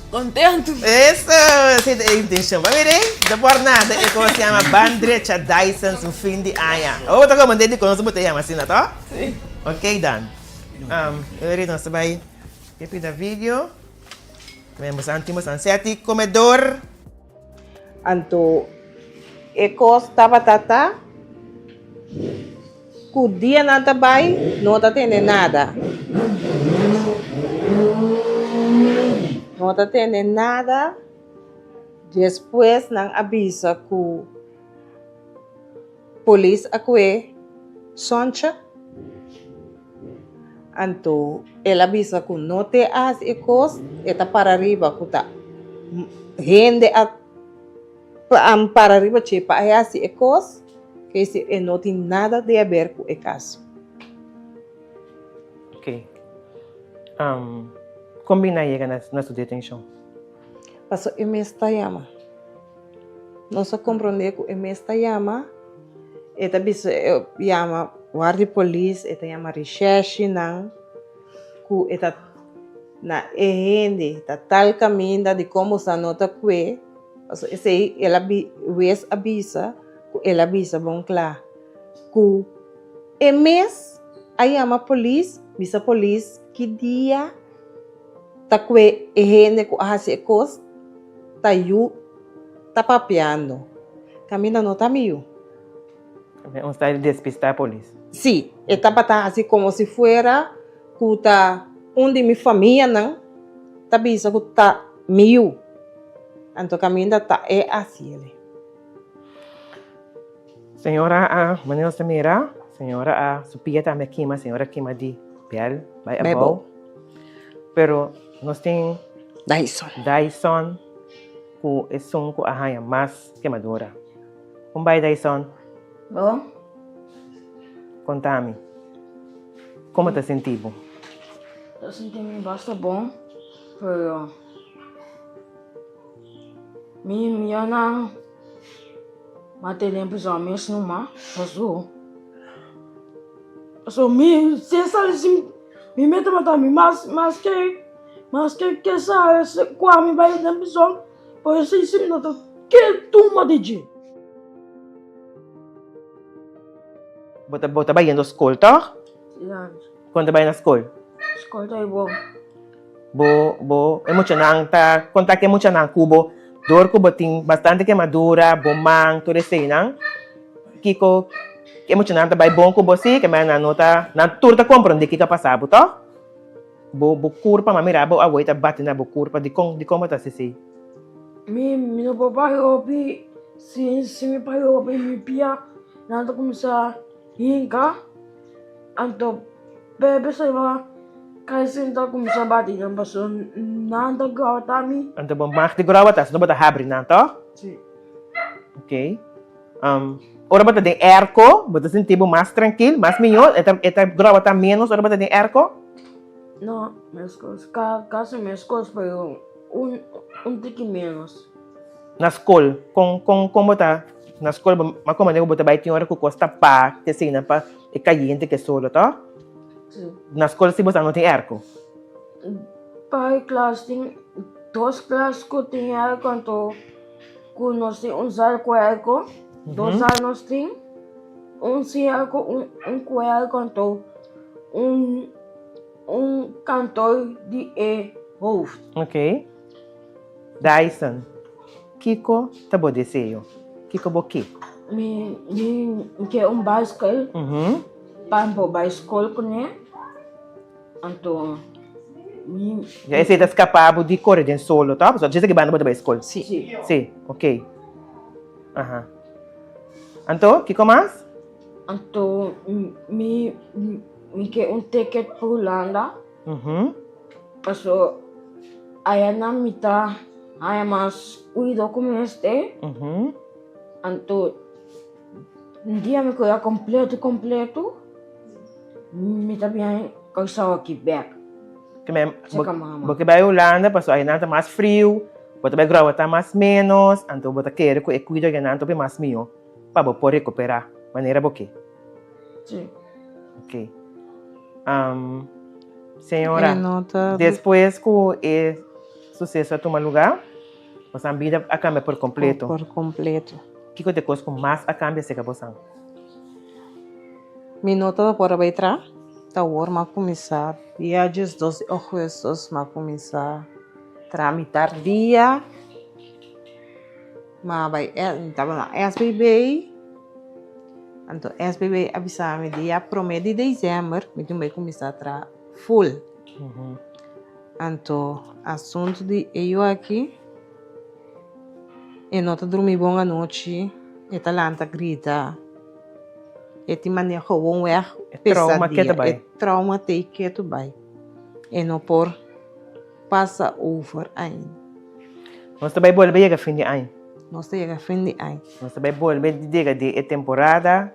Contento. Eso esey ta e intencion pa mira no por nada e cos yama ban drecha Dyson su fin di aña awor bo ta como dende conoce bo ta yama asina toh? Si. Ok dan. Eri nos ta bai ke pida video. Tenemos anti nos an seti comedor. Anto e kos tabata ta ku dianan ta bai no ta tende nada. No ta tende nada. Despues nan a bisa ku. Polis a kue Soncha, anto el a bisa ku no te a hasi e kos, e ta para riba ku ta hende a para riba dje pa e hasi e kos, ke si e no tin nada di haber ku e kaso. Ok. Kon bini a yega na su detenshon? Paso e mes ta yama. Nos a komprondé ku e mes ta yama, e ta bisa e yama guardia di polis, e ta yama rishèrshinan ku e ta na e hende ta tal kaminda di kon boso a nota kue, pasobra esei el a wes a bisa ku el a bisa bon kla ku e mes a yama polis, bisa polis ki dia. Ta kue e hende ku a hasi e kos ta yu ta papiando. Kaminda no ta mi yu. Un style di despistá polis. Sí, e tabata hasi komo si fuera ku ta un di mi famianan ta bisa ku ta mi yu. Anto kaminda ta e hasi el'e. Señora a, manera nos ta mira, señora a, su pia tambe a kima, señora a kima di bel bai abou. Pero nos tin Dyson. Dyson ku esun ku a haña mas kemadura. Kon bai Dyson? Bon. Konta mi, komo ta sinti bo? Ta sinti mi basta bon, pero mi mianan. Ma tene prizòn mes numa, paso paso mi si sali sin mi meta mata mi mas mas ke mas ke ke sa kua mi bai den prizòn por esei si mi no ta ke tuma di dje. Bo ta bo ta bayendo skol tòg? Ya. Kon ta bai na skol? Skol ta bai bon. Bo, bo, e muchanan ta konta ku e muchanan ku bo dor ku bo tin bastante kemadura, bo man, tur eseinan, kiko e muchanan ta bai bon ku bo si, ke manera nan no ta, nan tur ta komprondé kiko a pasa bo, tòg? Bo, bo kurpa, m'a mira bo awor ta bati na bo kurpa, dikon, dikon bo ta hasi así? Mi, mi no por bai hopi, si, si mi bai hopi mi pia nan ta kuminsá hinka. Anto Pepe sa ba kai sinta kuminsá bati nan pasobra nan ta grawata mi. Anto bo mag di grawata, si no bo ta habri nan, tòg? Si. Ok. Ora bo ta den airco, bo ta sinti bo mas trankil, mas mihó, e ta e ta gròbata ménos ora bo ta den airco? No, meskos, ka kasi meskos pero un un tiki ménos. Na skol, kon kon kon bo ta na skol bo a komprende ku bo ta bai tin ora ku kos ta pak te asina pa e kayente ke solo tòg? Si. Na skol si bo sa no tin airco? Pa e klas tin dos klas ku tin airco anto ku nos tin un sal ku airco, dos sal nos tin, un sin airco, un un ku airco anto un un kantor di e hoofd. Ok. Dyson, Kiko ta bo deseo? Kiko bo ke? Mi mi ke un baiskel pa mi por bai skol kuné. Anto mi. Ya esei ta skapa bo di kore den solo, to? Pasobra djis aki banda bo ta bai skol. Si. Si, ok. Aha. Anto, kiko mas? Anto mi mi ke un ticket pa Hulanda. Paso aya nan mi ta haña mas kuido ku mester. Anto un dia mi kuida kompleto kompleto mi ta bin Kòrsou aki bèk. Serka mama. Bo ke bai Hulanda paso aya nan ta mas friu, bo ta bai gròba ta mas ménos, anto bo ta kere ku e kuido aya nan ta hopi mas mihó pa bo por rekuperá manera bo ke. Sí. Ok. Um, señora, despues ku e suseso a tuma lugá, bosan bida a kambia por kompleto. Por kompleto. Kiko ta e kos ku mas a kambia serka bosan? Mi no tabata por a bai tra, ta awor m'a kuminsá dia diesdos di ougùstus m'a kuminsá tra mitar dia. M'a bai, mi tabata na SBB. Anto SBB a bisa mi dia prome di december mi tin bai cuminsa traha full. Anto asunto di e yu aki e no ta drumi bon anochi, e ta lanta grita, e tin manera gewoon weg pesadia, e trauma t'ei ketu bai, e no por. Pasa over ainda. Nos ta bai bolbe yega fin di aña. Nos ta yega fin di aña. Nos ta bai bolbe yega di e temporada.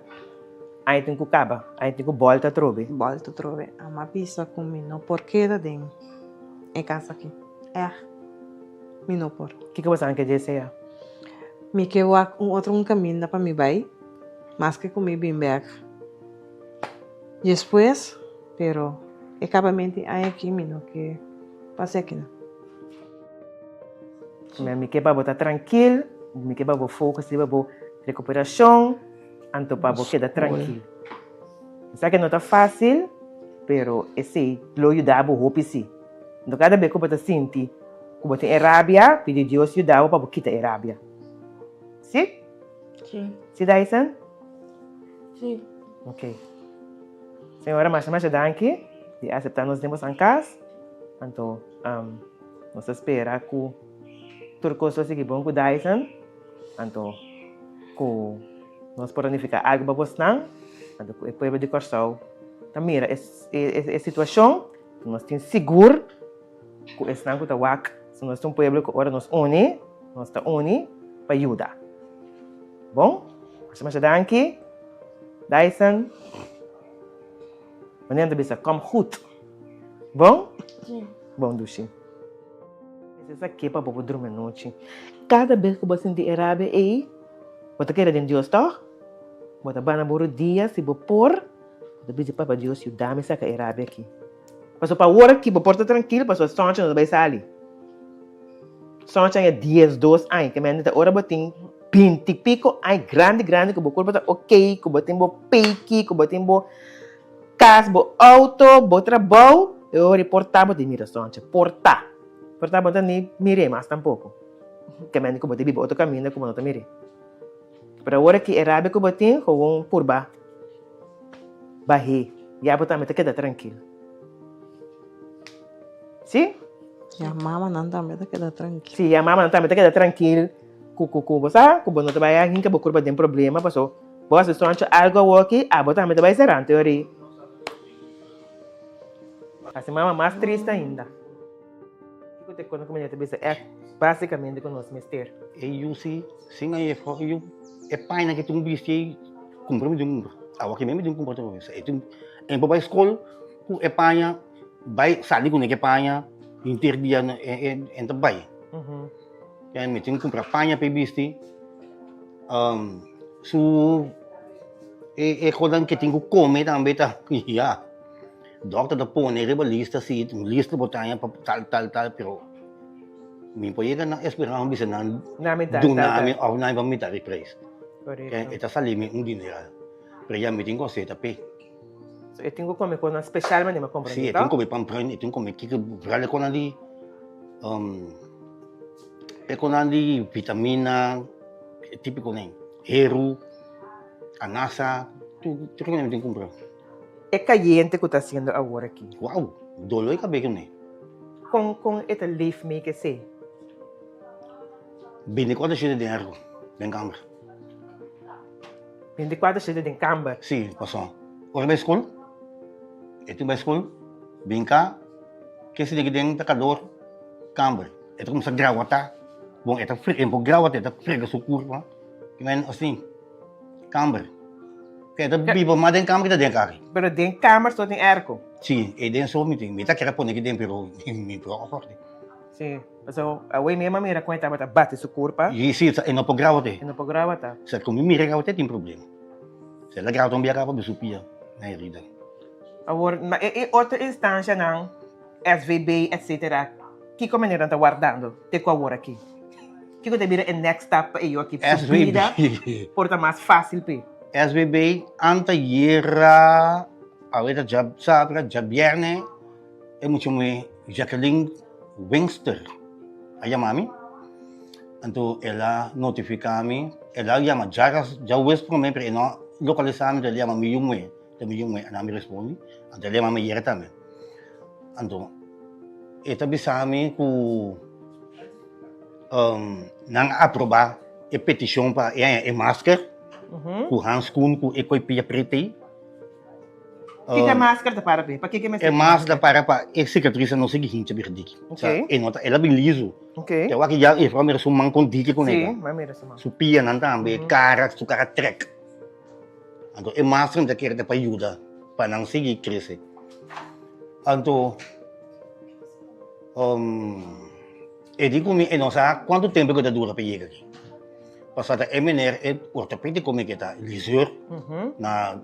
Aña tin ku kaba. Aña tin ku bòlta atrobe. Bòlta atrobe. Amo a bisa ku mi no por keda den e kas aki. Ègt, mi no por. Kiko bo sa ke desea? Mi ke wak un otro un kaminda pa mi bai, maske ku mi bin bèk despues. Pero e kabamenti aña aki mi no ke pasa akinan. Mi ke pa bo ta trankil, mi ke pa bo focus riba bo rekuperashon, anto pa bo keda trankil. Mi sa ke no ta fásil, pero esei lo yuda bo hopi sí. Anto kada bes ku bo ta sinti ku bo tin e rabia, pidi Dios yuda bo pa bo kita e rabia. Sí? Sí. Sí, Dyson? Sí. Ok. Señora, masha masha danki di acepta nos den bosan cas. Anto, um, nos ta spera cu tur cos lo sigui bon cu Dyson. Anto, cu nos por planifica algo pa bosnan. Anto, cu e pueblo di Corsou ta mira e, e, e situacion. Nos tin sigur cu esnan cu ta wak. So nos ta un pueblo cu ora nos uni, nos ta uni pa yuda. Bon? Masha masha danki. Dyson. Wanneer ta bisa kom goed. Bon? Sí. Bon dushi. Esaki pa bo por drumi anochi. Kada bes ku bo sinti e rabia ei, bo ta kere den Dios tòg? Bo ta bana bo rudia si bo por, bo ta bisa Papa Dios yuda mi saka e rabia aki. Pasobra pa awor aki bo por ta trankil pasobra sòncha no ta bai sali. Sòncha aña diesdos aña, ke mende ta ora bo tin binti piko aña grandi grandi ku bo kurpa ta okey, ku bo tin bo peiki, ku bo tin bo kas, bo outo, bo trabou, e ora por ta bo tin mira sòncha, por ta. Por ta bo no ta ni mir'é mas tampoko. Ke mende ku bo ta biba otro kaminda ku bo no ta mir'é. Pero awor aki e rabia ku bo tin, gewoon purba bah'é, ya bo tambe ta keda trankil. Si? Ya mamanan tambe ta keda trankil. Si, ya mamanan tambe ta keda trankil ku ku ku bo sa ku bo no ta bai a hinka bo kurpa den problema paso bo hasi soncho algo awoki abo tambe ta bai sera anto yori hasi mama mas triste ainda. Kiko te konta ku manera ta bisa èk? Básikamente ku nos mester. E yu si, sin a e yu, e paña ke tin bisti ei, kumpra mi tin kumpra. Awa ke mi tin kumpra otro bes. E tin, e por bai skol ku e paña, bai sali kuné ke paña, henter dia e ta bai. Mi tin kumpra paña pa e bisti, su e kosnan ke tin ku kome tambe ta, ya. Dokter ta pone riba lista si un lista bo ta haña pa tal tal tal pero mi por yega na esperansa bisa nan duna mi of nan pa mita di prijs. E ta sali mi un dineral pero ya mi tin ku aseta p'e. So e tin ku kome kosnan special manera mi a kompra Si e tin ku kome pan bruin e tin ku kome kiko vooral e kosnan di e kosnan di vitamina e tipiko nan heru anasa tur tur mi tin kumpra. E kayente ku ta hasiendo awor aki. Wow! Dolo e kabei kuné. Kon kon e ta leef mee ku esei? Bintikuater shete den airco, den kamber. Bintikuater shete den kamber? Si, paso. Ora bai skol, e tin bai skol, bin ka, ke sinti ki den ta kalor, kamber. E ta kuminsá grawatá. Bon, e ta frega, e por grawatá, e ta frega su kurpa. I men asin. Kamber. Ke ta biba mas den kamber ke ta den kari. Pero den kamber so tin airco? Si, e den so mi tin. Mi ta kere pone aki den pero mi por afòrdi. Si, pasobra awey mi a mira kon e tabata bati su kurpa. Si, si, e no por graba te. E no por graba ta. Sa ku mi mira graba te tin problema. Si el a graba ta un bia kaba su pia na herida. Awor, na e otro instanshanan, SVB, etcetera, kiko manera nan ta wardando te ku awor aki? Kiko ta bira e next stap pa e yu aki su bida por ta mas fácil p'e? SVB antayera awe ta djasabra djabièrnè e mucha muhé Jacqueline Wingster a yama mi anto el a notifiká mi el a yama djawees promé pero e no a lokalisá mi enton el a yama mi yu muhé ta mi yu muhé a mi respondi anto el a yama mi ayera tambe anto e ta bisa mi ku Nan a aprobá e petishon pa e haña e masker ku hanskun ku e koi pia pretu ei. Kiko e masker ta para p'e? Pa kiko e mester E masker ta para pa e sikatris no sigui hincha bira diki. Osea, e no ta, el a bin lizu. Te wak ya e vrouw mira su man kon diki ku nega. Su pianan tambe, e kara, su kara trèk. Anto e masker mi ta kere ta pa yuda pa nan sigui krese. Anto. E di ku mi e no sa kuantu tempu ku ta dura pa yega aki. Pasobra ta e meneer e ortopediko mi ke ta Liseur na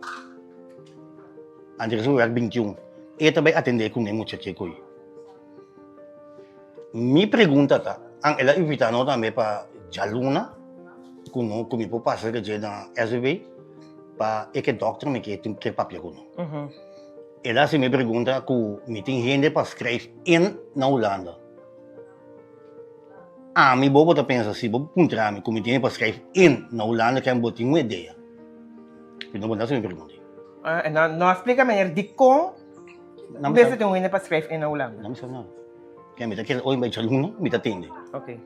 Andresweg 21. E ta bai atende ku e muchachi ku. Mi pregunta ta, an el a invita no tambe pa djaluna ku no ku mi por pasa riba dje na SVB pa e ke dòkter mi ke tin ke papia ku no. El a hasi mi pregunta ku mi tin hende pa skrijf in na Hulanda. Ami bo bo ta pensa si bo puntra mi ku mi tin hende pa skrijf in na Hulanda ken bo tin un idea. Pero bo no hasi mi pregunta. E no a splika meneer dikon mester tin un hende pa skrijf in na Hulanda. No mi sa nada. Ken mi ta kere oye bai djaluna mi ta tende. Ok.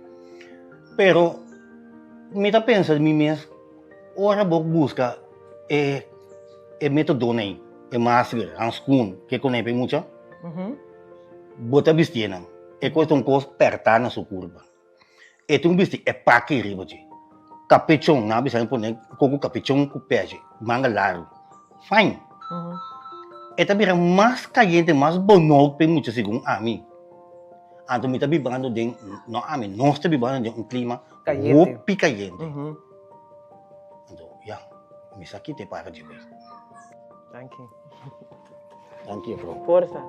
Pero mi ta pensa mi mes ora bo buska e e metodonan ei, e masker, hanskun, ke konei pa e mucha, bo ta bistié nan. E kos ta un kos pèrtá na su kurpa. E tin ku bisti e paki riba dje. Kapechon, nan a bisa mi pone koko kapechon ku pèchi, manga largu. Fine. E ta bira mas kayente, mas bonout pa e mucha segun ami. Anto mi ta bibando den, no ami, nos ta bibando den un klima hopi kayente. Anto, ya. Mi sa kita e para dje bay. Danki. Danki juffrouw. Forsa.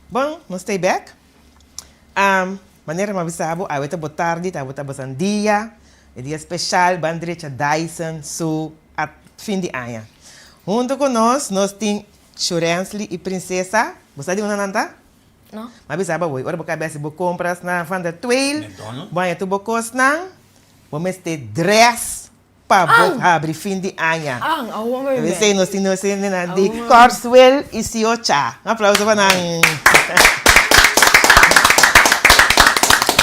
Bon, nos ta bek. Manera mi a bisa bo, awe ta bo tardi, ta bo ta bosan dia, e dia special, ban drecha Dyson su fin di aña. Hunto cu nos, nos tin Shurensly y Princesa, bo sa di unda nan ta? No. Mi a bisa bo awor, ora bo kabe hasi bo compras na Van der Tweel, bo haña tur bo cosnan, bo mester dress pa bo habri fin di aña. Ang, awor mi bek. P'esei nos tin nos hendenan di Corswell y Siocha. Un aplauso pa nan.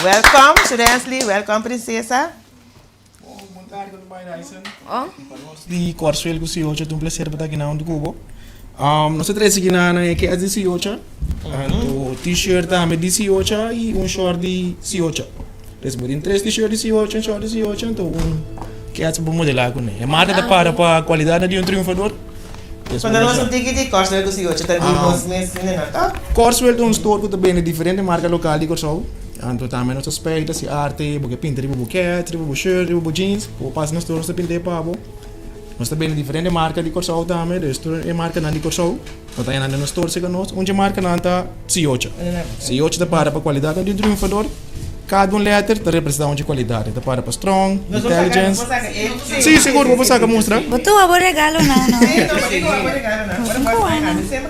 Welcome Shurensly, welcome Princesa. tardi, kon ta bai Dyson? Pa nos di Kòrswel ku Siocha ta un plaser pa ta aki na huntu ku bo. Nos ta trese aki na e kès di Siocha, anto t-shirt tambe di Siocha i un short di Siocha. Pues bo tin tres t-shirt di Siocha, un short di Siocha, anto un kès pa bo modelá kuné. E marka ta para pa kualidatnan di un triunfador. Cuando nos un tiki di Kòrswel ku Siocha ta di nos mes hendenan tòg? Kòrswel ta un store ku ta bende diferente marka lokal di Kòrsou. Anto tambe nos ta spèita si arte, bo ke pinta riba bo kèts, riba bo shirt, riba bo jeans, bo pasa na store nos ta pint'é pa bo. Nos ta bende diferente marka di Kòrsou tambe, dus tur e markanan di Kòrsou bo ta haña nan den nos store serka nos. Un dje markanan ta Siocha. Siocha ta para pa kualidatnan di un triunfador. Kada un lèter ta representá un dje kualidat. E ta para pa strong, intelligence. Sí, sigur, bo por saka mustra. Bo tuma bo regalonan no.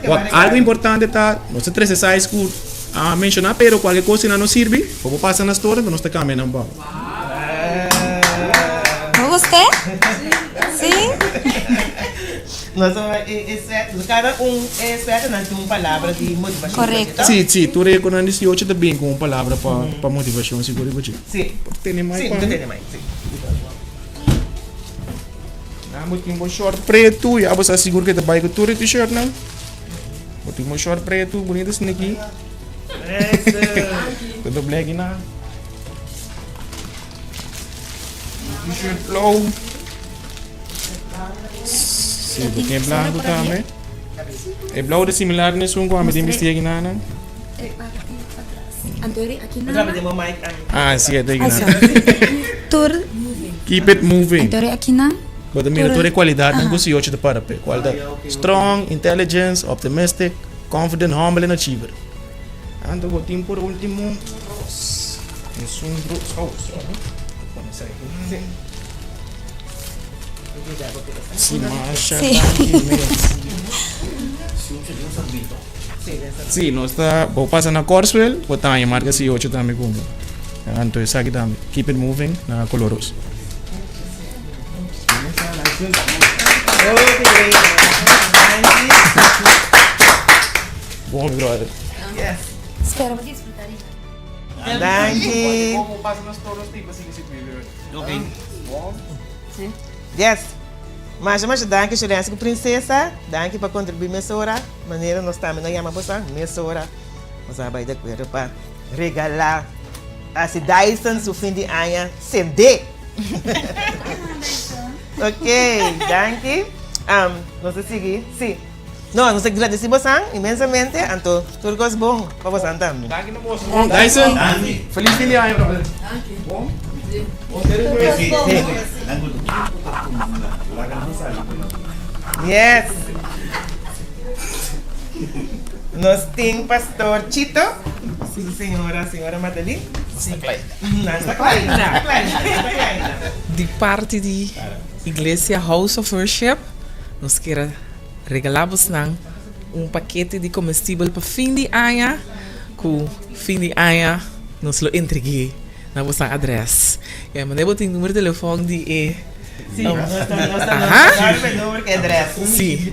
Wak, algu importante ta, nos ta trese size ku a menshoná, pero kualke kos si nan no sirbi, bo por pasa na store enton nos ta kambia nan pa bo. Bo gust'é? Sí? Nos a e suèter, kada un e suèternan tin un palabra di motivashon. Korekto. Sí, sí, tur e konan 18 ta bin ku un palabra pa pa motivashon sigur riba dje. Sí. Por tene mai Sí, pa mi ta mi? tene mai, sí. Nan bo tin bo short pretu, ya bo sa sigur ke ta bai ku tur e t-shirtnan. Bo tin bo short pretu, bunita sniki. Eso. Ku doble aki nan. T-shirt blauw. Sí, bo tin e blanco tambe. E blauw ta similar na esun ku ami tin bisti aki nan. Ah, sí, e ta aki nan. Keep it moving. Bo ta mira tur e kualidatnan ku Siochi ta para p'e. Kual ta strong, intelligence, optimistic, confident, humble en achiever. Anto bo tin por ultimo ros. Esun ros. Oh, sorry. Pone esaki. Sí, masha danki mes. Sí, nos ta, bo pasa na Korswell, bo ta haña marka C8 tambe ku bo. Anto esaki tambe, keep it moving na color ros. Bon, brother. Spero bo disfruta di. Danki. Yes. Masha masha danki Shurense ku Prinsesa. Danki pa kontribuí mesora. Manera nos tambe no yama boso mesora. Nos a bai di akuerdo pa regalá asi Dyson su fin di aña sendé. Ok, danki. Nos ta sigui. Sí. No, nos ta gradisí bosan inmensamente, anto tur kos bon pa bosan tambe. Danki na boso. Bon, Dyson, feliz fin di aña, brother. Bon. Yes. Nos tin Pastor Chito, su señora, señora Madeline. Sta klaina. Nan sta klaina, klaina, sta klaina. Di parti di Iglesia House of Worship. Nos kier a regalá bosnan un pakete di komestibel pa fin di aña, ku fin di aña nos lo entreg'é na bosnan adrès. I a manera bo tin numero di telefòn di e. Sí, nos ta nos ta nos ta numero ku adrès. Sí.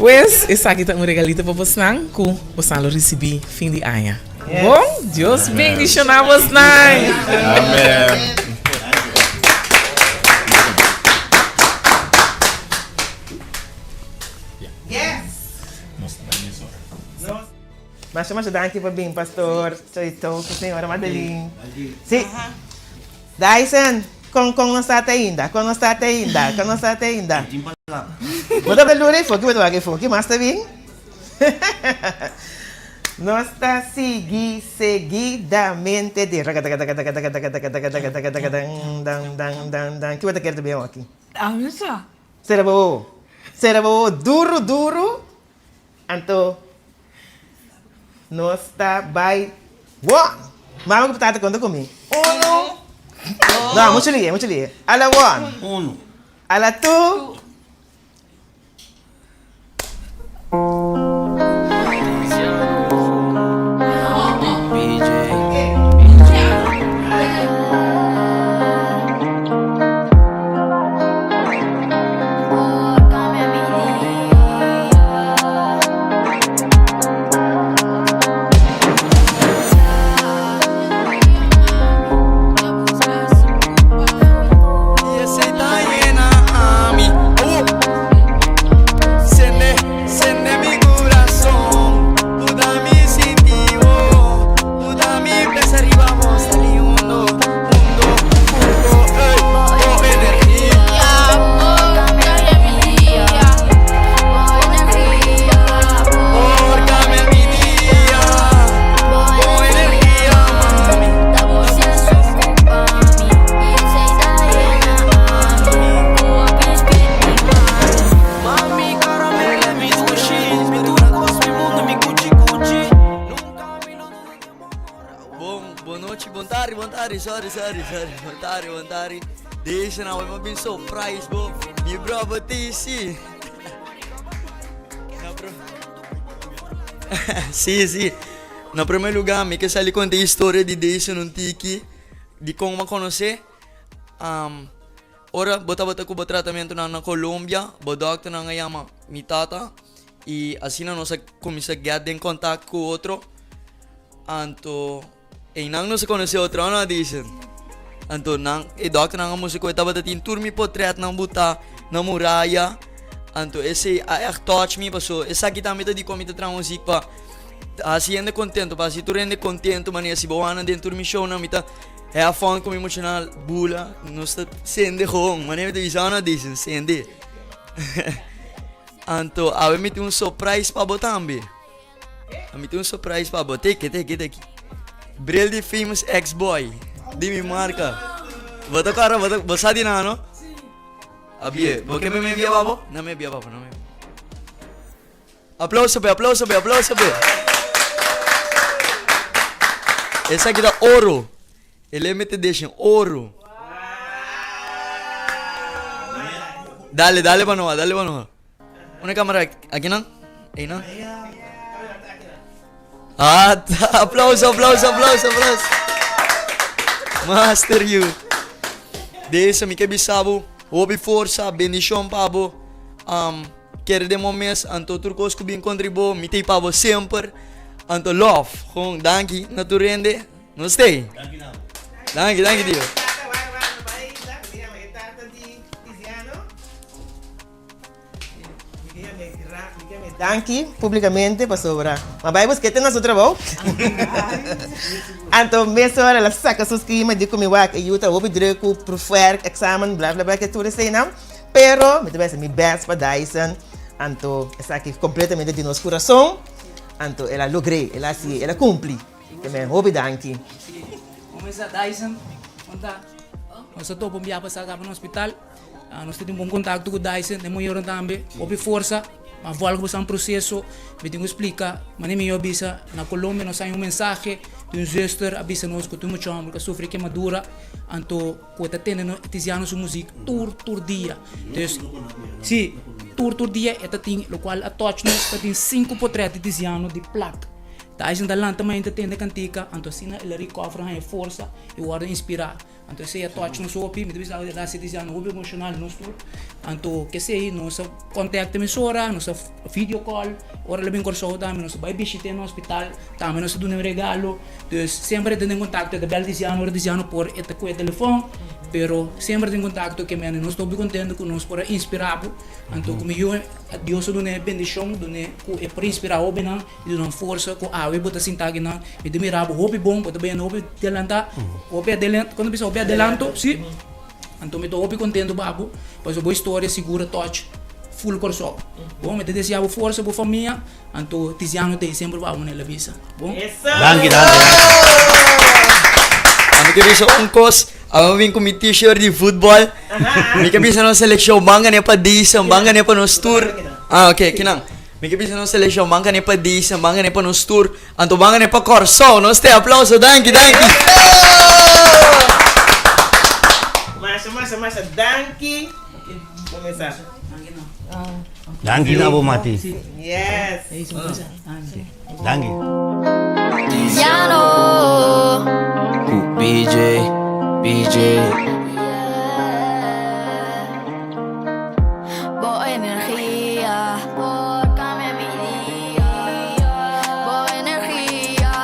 Pues esaki ta un regalito pa bosnan ku bosnan lo risibí fin di aña. Bon, Dios bendiciona bosnan. Amen. Masha masha danki pa bin pastor Choito ku señora Madeline. Sí. Dyson, kon kon nos ta te ainda? Kon nos ta te ainda? Kon nos ta te ainda? Bo ta lura e foki, bo ta wak e foki, mas ta bin. Nos ta sigui seguidamente di ragadagadagadagadagadagadagadagadagadagadagadadan dan dan dan. Ki bo ta kere ta bin awaki? Ami sa. Sera bo wowo. Sera bo wowo duru duru. Anto nos ta bai one. Mama ku tata konta ku mi. Uno. No, muchu lihe, muchu lihe. Ala one. Uno. Ala two. Mas ariba nos ta liundo, mundo, mundo, ey, bo energia. Por cambia mi dia, bo energia, mami. Mami, caramelo, mi dushi, mi turcos, mi mundo, mi cuchi cuchi. Bon, bon nochi, bon tardi, bon tardi, sorry, sorry, sorry, bon tardi, bon tardi. Deze nou, ik ben surprise, bo. Mi bro, bo TC. Na pro- Si, si. Na promé lugá, mi ke sali konta e historia di Deison un tiki, di kon m'a konosé. Um, ora bo tabata ku bo tratamentunan na Colombia, bo dòkternan a yama mi tata i asina nos a kuminsá get den kontakt ku otro. Anto einan nos a konosé otro, no, Deison? Anto nan, e dòkternan a mustra ku e tabata tin tur mi potretnan butá na muraya. Anto esei a ègt touch mi, paso esaki tambe ta dikon mi ta traha muzik pa hasi hende kontento, pa hasi tur hende kontento manera si bo wak den tur mi shownan mi ta have fun ku mi muchanan bula, nos ta sende gewoon, manera mi ta bisa no dicen sende. Anto awe mi tin un surprise pa bo tambe, mi tin un surprise pa bo, teke teke teke, bril di famous ex boy di mi marka, bo ta kòrda bo ta bo sa di nan no? Abie, bo ke mi me bia pa bo? No me bia pa bo, no me. Aplauso p'e, aplauso p'e, aplauso p'e. Esaki ta oro. E le mete deshen oro. Dale, dale pa noa, dale pa noa. Una camera aki nan? Ey nan? Ah, aplauso, aplauso, aplauso, aplauso. Master you. Deze mi ke bisa bo, hopi forsa, bendicion pa bo. Um, kere den bo mes, anto tur kos ku bin kontra bo, mi t'ei pa bo semper. Anto love, gewoon danki na tur hende. Nos t'ei. Danki na bo. Danki, danki tio. Danki publicamente pasobra ma bai busca te na su trabou. Anto mesora el a saca su schema di cu mi wak e yu ta hopi druk cu proefwerk, examen, bla bla bla ke tur eseinan. Pero mi ta bai haci mi best pa Dyson. Anto esaki completamente di nos curason. Anto el a logr'e, el a haci, el a cumpli. Ke men hopi danki. Comenzá Dyson, conta. Nos a topa un bia pasá caba na hospital. Nos ta tin bon contacto cu Dyson, den mayornan tambe. Hopi forsa, ma volg boso un proceso. Mi tin cu splica, manera mi a bisa, na Colombia nos haña un mensahe di un zuster a bisa nos cu tin un mucha homber cu a sufri kemadura, anto cu e ta tende no Tiziano su muziek tur tur dia. Dus, si, tur tur dia e ta tin, locual a touch nos, ta tin cinco potret di Tiziano di plak. Dyson ta lanta mainta tende cantica, anto asina el a recover, haña forsa y wordo inspira. Anto esei a touch nos hopi, mi ta bisa e laatste dies aña hopi emocional nos tur. Anto kesei nos a contact emisora, nos a video call, ora el a bin Kòrsou tambe nos a bai bishit'é na hospital, tambe nos a dun'é un regalo. Dus semper e ta den contacto, e ta bel disiano ora disiano por e ta kohe telefòn, pero semper den contacto ke mende. Nos ta hopi contento ku nos por a inspirá bo, anto ku mi yu Dios a dun'é bendishon, dun'é ku e por inspirá hobennan. I duna forsa ku awe bo ta sinta akinan. Mi ta mira bo hopi bon, bo ta bayendo hopi delantá, hopi adelanto, kon ta bisa hopi adelanto, si. Anto mi ta hopi kontento pa bo, pasobra bo historia sigur a touch full Kòrsou. Bon, mi ta desea bo forsa, bo famia, anto Tiziano ta ei semper pa bo, manera el a bisa. Bon. Danki, danki, danki. Ami ke bisa un kos, ami a bin ku mi t-shirt di futbòl. Mi ke bisa nos selekshon ban gane pa Dison, ban gane pa nos tur. Ah, oke, kinan. Mi ke bisa nos selekshon ban gane pa Dison, ban gane pa nos tur, anto ban gane pa Kòrsou. Nos te aplauso, danki, danki. Masha, masha, masha danki. Kuminsá. Danki na bo Mati. Yes. Danki. Tiziano. Ku BJ, BJ. Bo energia por cambia mi dia. Bo energia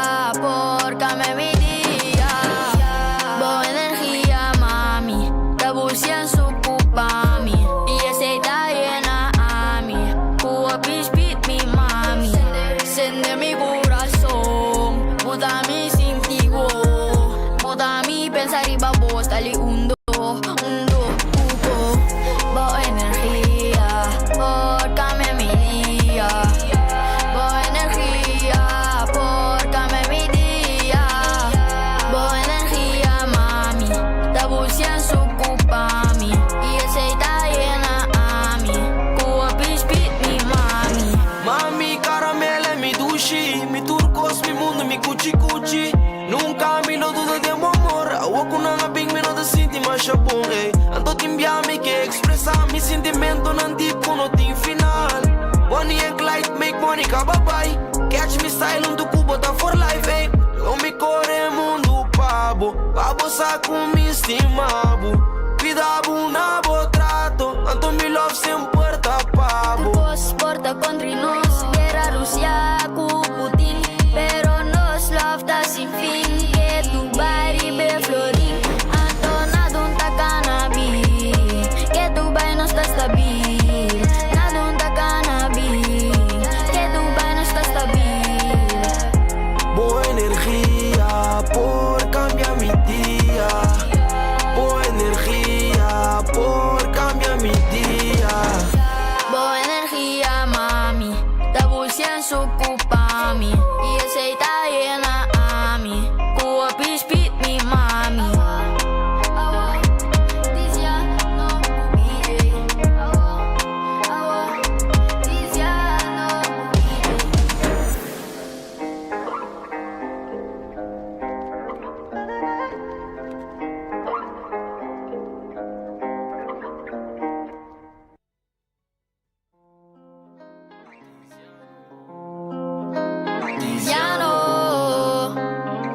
por cambia mi dia. Bo energia mami ta busia su cupa mi. Y esey ta yena ami cu hopi speed mi mami. Sende mi curason, buta mi sinti. Dali un do, un do ku bo. Bo energia por cambia mi dia. Bo energia por cambia mi dia. Bo energia mami ta busia su ku pa mi. Y esey ta yena ami ku hopi speed mi mami. Mami caramel mi dushi Mi tur cos mi mundo mi cuchi cuchi Nunca mi lo duda den bo amor Awo cu nan a bin mi no ta sinti masha bon ey Anto tin bia mi ke expresa mi sintimentonan deep cu no tin final Bonnie and Clyde make money caba bay Catch mi style hunto cu bo ta for life ey Lo mi core mundo pa bo Pa bo sa cu mi stima bo Cuida bo na bo trato Anto mi love semper ta pa bo. Tur cos por ta contri nos, guera Rusia cu Putin, pero nos love ta sin fin, ke Dubai riba e florin, anto nadun ta cana bin, ke Dubai nos ta stabil, nadun ta cana bin, ke Dubai nos ta stabil. Bo energia por cambia mi dia Bo energia por cambia mi dia. Bo energia mami ta busia su cu pa mi y esey ta yena ami cu hopi speed mi mami.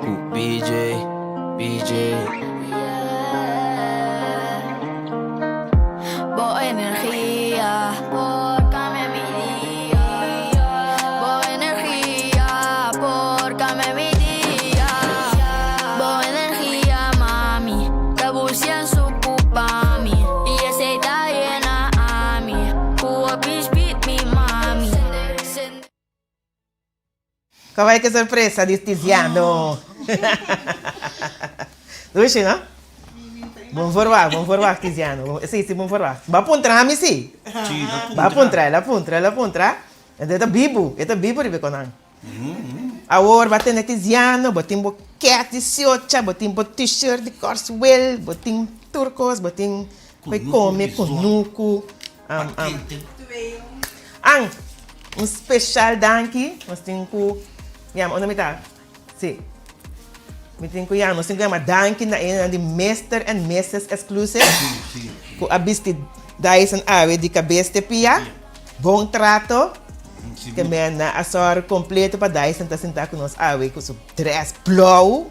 Ku BJ, BJ. Bo energia por cambia mi dia. Bo energia por cambia mi dia. Bo energia mami ta busia su cu pa mi. Y esey ta yena ami cu hopi speed mi mami. Kawai ke sorpresa di Tiziano. Dushi no? Bon verwacht, bon verwacht Tiziano. Si, si bon verwacht. Bo a puntra mi si. Bo a puntra, el a puntra, el a puntra. E ta bibu, e ta bibu riba e konan. Awor bo a tene Tiziano, bo tin bo ket di siocha, bo tin bo t-shirt di Korswil, bo tin tur kos, bo tin pa e kome, kunuku. An, un special danki nos tin ku yama, unda mi ta? Si, mi tin ku yama, nos tin ku yama danki na e nan di Mister and Missus Exclusive ku a bisti Dyson awe di kabes te pia, bon trato, ke men nan a sòru kompleto pa Dyson ta sinta ku nos awe ku su dress blou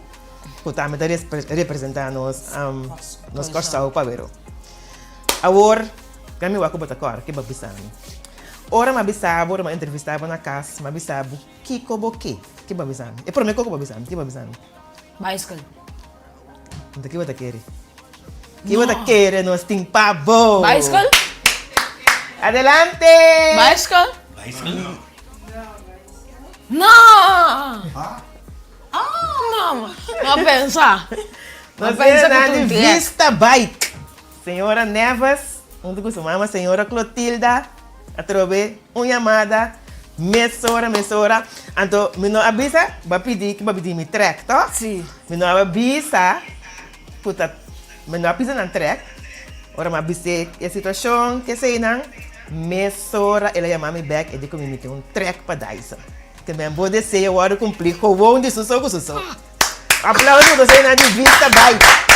ku tambe ta representa nos nos Kòrsou pa wero. Awor, ga mi wak ku bo ta kòrda ke bo a bisa mi. Ora mi a bisa bo, ora mi a entrevistá bo na kas, mi a bisa bo kiko bo ke. Ke bo a bisa mi? E promé kos ku bo a bisa mi, ke bo a bisa mi? Baiskel. Anto ke bo ta kere? Ke bo ta kere nos tin pa bo? Baiskel. Adelante! Baiskel? Baiskel? No! Ah, mama. Mi a pensa. Mi a pensa ku ta un trek. Vista Bike. Señora Neves, hunto cu su mama señora Clotilda, a trobe un yamada mesora mesora. Anto mi no a bisa, bo a pidi cu bo a pidi mi trek, to? Si. Mi no a bisa cu ta, mi no a pisa nan trek. Ora mi a bis'é e situacion, keseynan, mesora el a yama mi bek, e di cu mi mi tin un trek pa Dyson. Te men bo deseo wòrdu kumplí gewoon di su so ku su so. Aplauso pa boso nan di Vista Bike.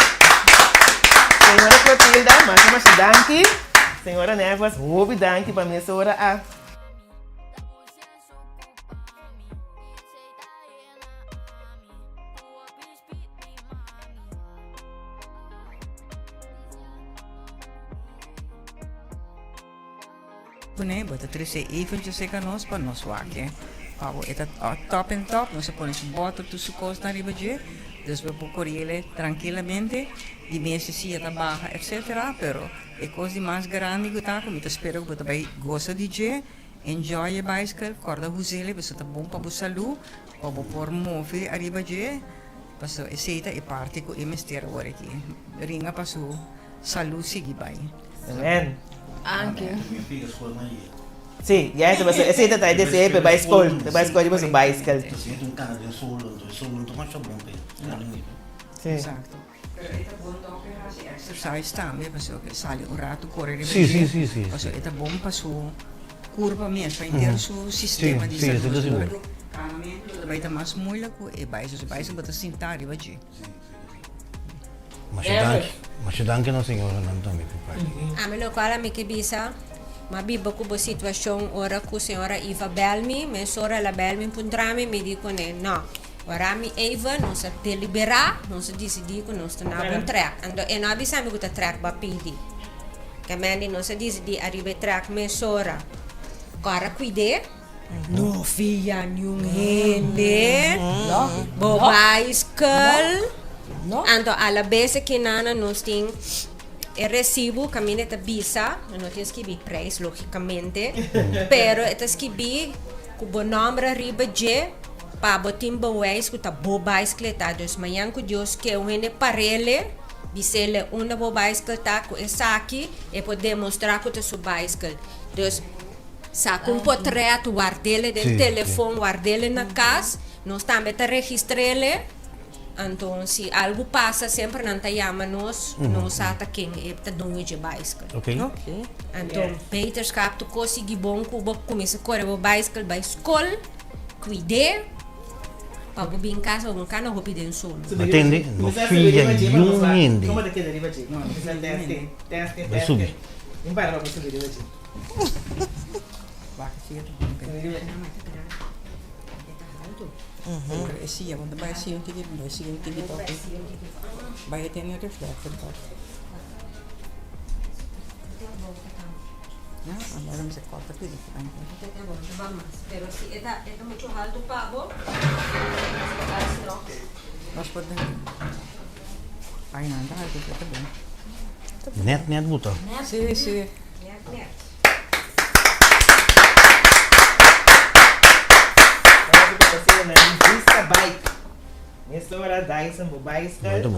Señora Clotilda, masha masha danki. Señora Nevas, hopi danki pa mesora a. Pone, bo ta trece eventjes cerca nos pa nos wak e. Pa bo e ta top en top, nos a pone su boter tur su cosnan riba dje, dus bo por coriele trankilamente, di mes e siya ta baha etc. Pero e cos di mas grandi cu ta cu mi ta spera cu bo ta bay goza di dje, enjoy e bicycle, corda huzele pasobra ta bon pa bo salud, pa bo por move ariba dje. Paso esei ta e parti ku e mester awor aki ringa pa su salú sigui bai. Amen. Anke. Sí, ya ese paso, esei ta e deseo pa e bai skol, pa e bai skol riba su baiskel. Sí. Exacto. Pero e ta bon tòg e hasi exercise tambe pasobra e sali un ratu kore riba Sí, dje sí, sí, sí. pasobra e ta bon pa su kurpa mes, pa henter su sistema di Sí, sí, salud. sí, Pasobra kanamentu lo ta bai ta mas moeilijk ku e baiskel, su baiskel bo ta sintá riba dje. Masha danki, masha danki na señoranan tambe por parti. Ami lokual ami ke bisa, m'a biba ku bo situashon ora ku señora Iva bèl mi, mesora el a bèl mi puntra mi, mi di kuné, nò, ora mi Eva nos a deliberá, nos a disidí ku nos ta na bon trèk. Anto e no a bisa mi ku ta trèk bo a pidi. Ke mende nos a disidí ariba e trèk mesora. Kòrda kuid'é. No fia niun hende. Bo baiskel. Anto alabes e kinana nos tin e resibu kaminda e ta bisa, no tin skibi prijs logicamente, pero e ta skibi ku bo nomber ariba dje pa bo tin bewijs ku ta bo baiskel ta. Dus mañan ku Dios ke un hende parele bisele unda bo baiskel ta ku esaki e por demostra ku ta su baiskel. Dus Saca un potret, wardele den telefon, wardele na cas. Nos tambe ta registrele. Anto si algo pasa semper nan ta yama nos, nos sa ta ken e ta doño dje baiskel. Anto beterschap tur cos sigui bon cu bo cuminsa core bo baiskel bay scol, cuide pa bo bin casa bo no cana hopi den solo. Atende, no fia niun hende. Bai subi. Net net bo ta. Vista bike. Mesora Dyson bo bicycle.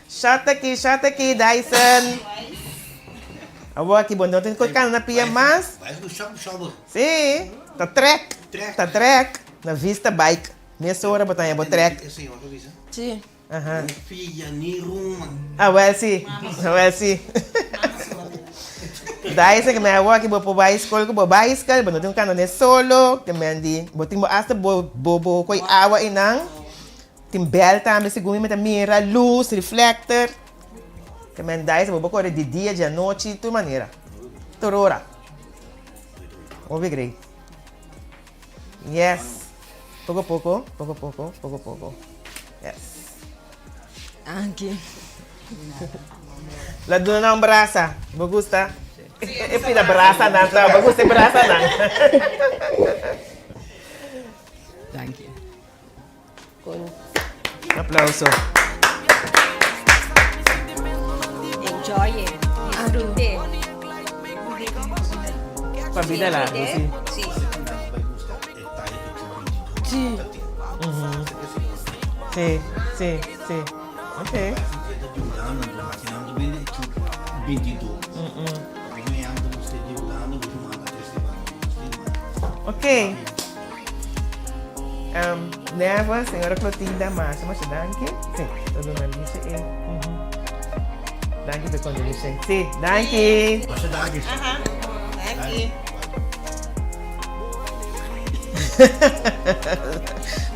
Shot aki, shot aki Dyson. Awor aki bo no tin ku kana na pia mas. Si, ta trek, ta trek na Vista Bike. Mesora bo ta haña bo trek. Si. Aha. No fia ni ruman. Awel si, awel si. Dyson ke men awor ki bo por bai skol ku bo baiskel, bo no tin ku kanda ne solo, ke men di bo tin bo asta bo bo bo koi awa einan, tin bèl tambe segun mi ta mira, lus, reflector, ke men Dyson bo por kore di dia, di anochi, tur manera, tur ora. Hopi great. Yes. Poko poko, poko poko, poko poko. Yes. Anki. La duna nan un brasa. Bo gusta? E pida brasa nan ta. Bo gusta e brasa nan. Danki. Un aplauso. Enjoy it. Disfrute. Pa bida largo, si. Si. Si. Si, si, si. Ok. Ok. Um, Neva, señora Clotilda, masha, masha danki. Sí, ta duna Alicia e. Mm Danki pa e contribucion. Sí, danki. Masha danki. Aha, danki.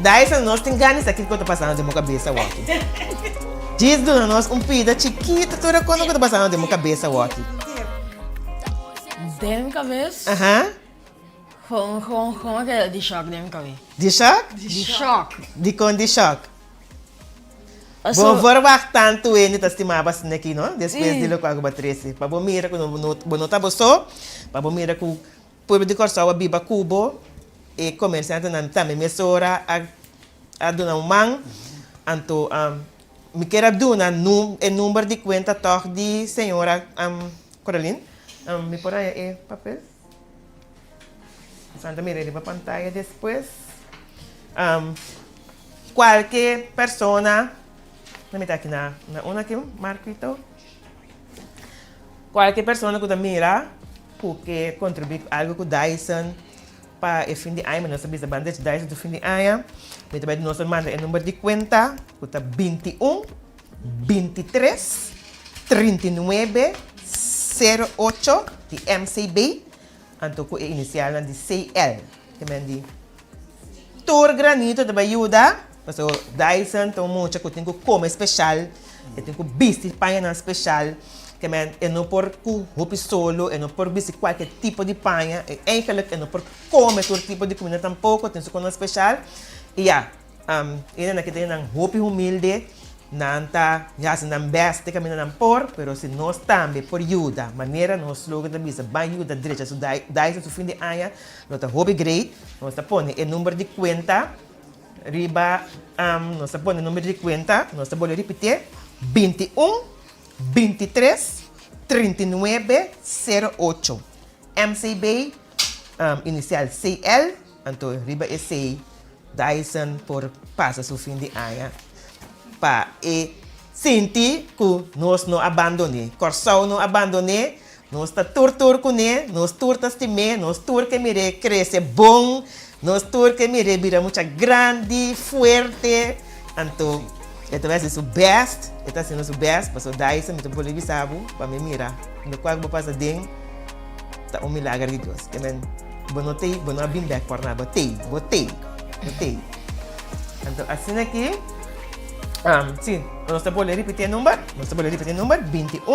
Dyson, nos tin gana di sa kiko ta pasando den bo kabesa awoki. Djis duna nos un pida chikito tur e kono ku ta pasando den bo kabesa awoki. Den mi kabes? Aha. Gewoon, gewoon, gewoon keda di shock den mi kabes. Di shock? Di shock. Dikon di shock? Bo verwacht tantu hende ta stima bo asina aki, no? Despues di lokual ku bo a trese. Pa bo mira ku bo no ta bo so, pa bo mira ku pueblo di Kòrsou a biba ku bo, e komersiantenan tambe mesora a a duna un man. Anto mi kier a duna e number di kuenta tòg di señora Coraline. Mi por haña e papel? Santa mira riba pantaya despues. Kualke persona, na mi ta aki na na unda aki Marquito? Kualke persona ku ta mira ku ke kontribuí ku algu ku Dyson pa e fin di aña, mi nos ta bisa ban dechi Dyson tur fin di aña, mi ta bai nos ta manda e number di kuenta ku ta 21 23 39 08 di MCB. Anto ku e inisialnan di CL, ke men di tur granito ta bai yuda, pasobra Dyson ta un mucha ku tin ku kome speshal, e tin ku bisti pañanan speshal, ke men e no por ku hopi solo, e no por bisti kualke tipo di paña, e eigenlik e no por kome tur tipo di kuminda tampoko, tin su konan speshal, i ya. E nan aki ta nan hopi humilde, nan ta hasi nan best te kaminda nan por, pero si nos tambe por yuda, manera nos slogan ta bisa ban yuda drecha su Dyson su fin di aña, lo ta hopi great. Nos ta pone e number di kuenta riba, nos ta pone number di kuenta, nos ta bolbe ripitié, 21 23 39 08, MCB, inicial CL. Anto riba esei Dyson por pasa su fin di aña pa e sinti ku nos no a bandon'é. Kòrsou no a bandon'é, nos ta tur tur kuné, nos tur ta stim'é, nos tur ke mir'é krese bon, nos tur ke mir'é bira mucha grandi, fuerte. Anto e ta bai hasi su bèst, e ta hasiendo su bèst pasobra Dyson mi ta bolbe bisa bo pa mi mira lokual ku bo pasa den ta un milager di Dios. Bo no tei, bo no a bin bek por na, bo tei, bo tei, bo tei. Anto asina ki, um, si, nos ta bolbe ripiti e number, nos ta bolbe ripiti e number, 21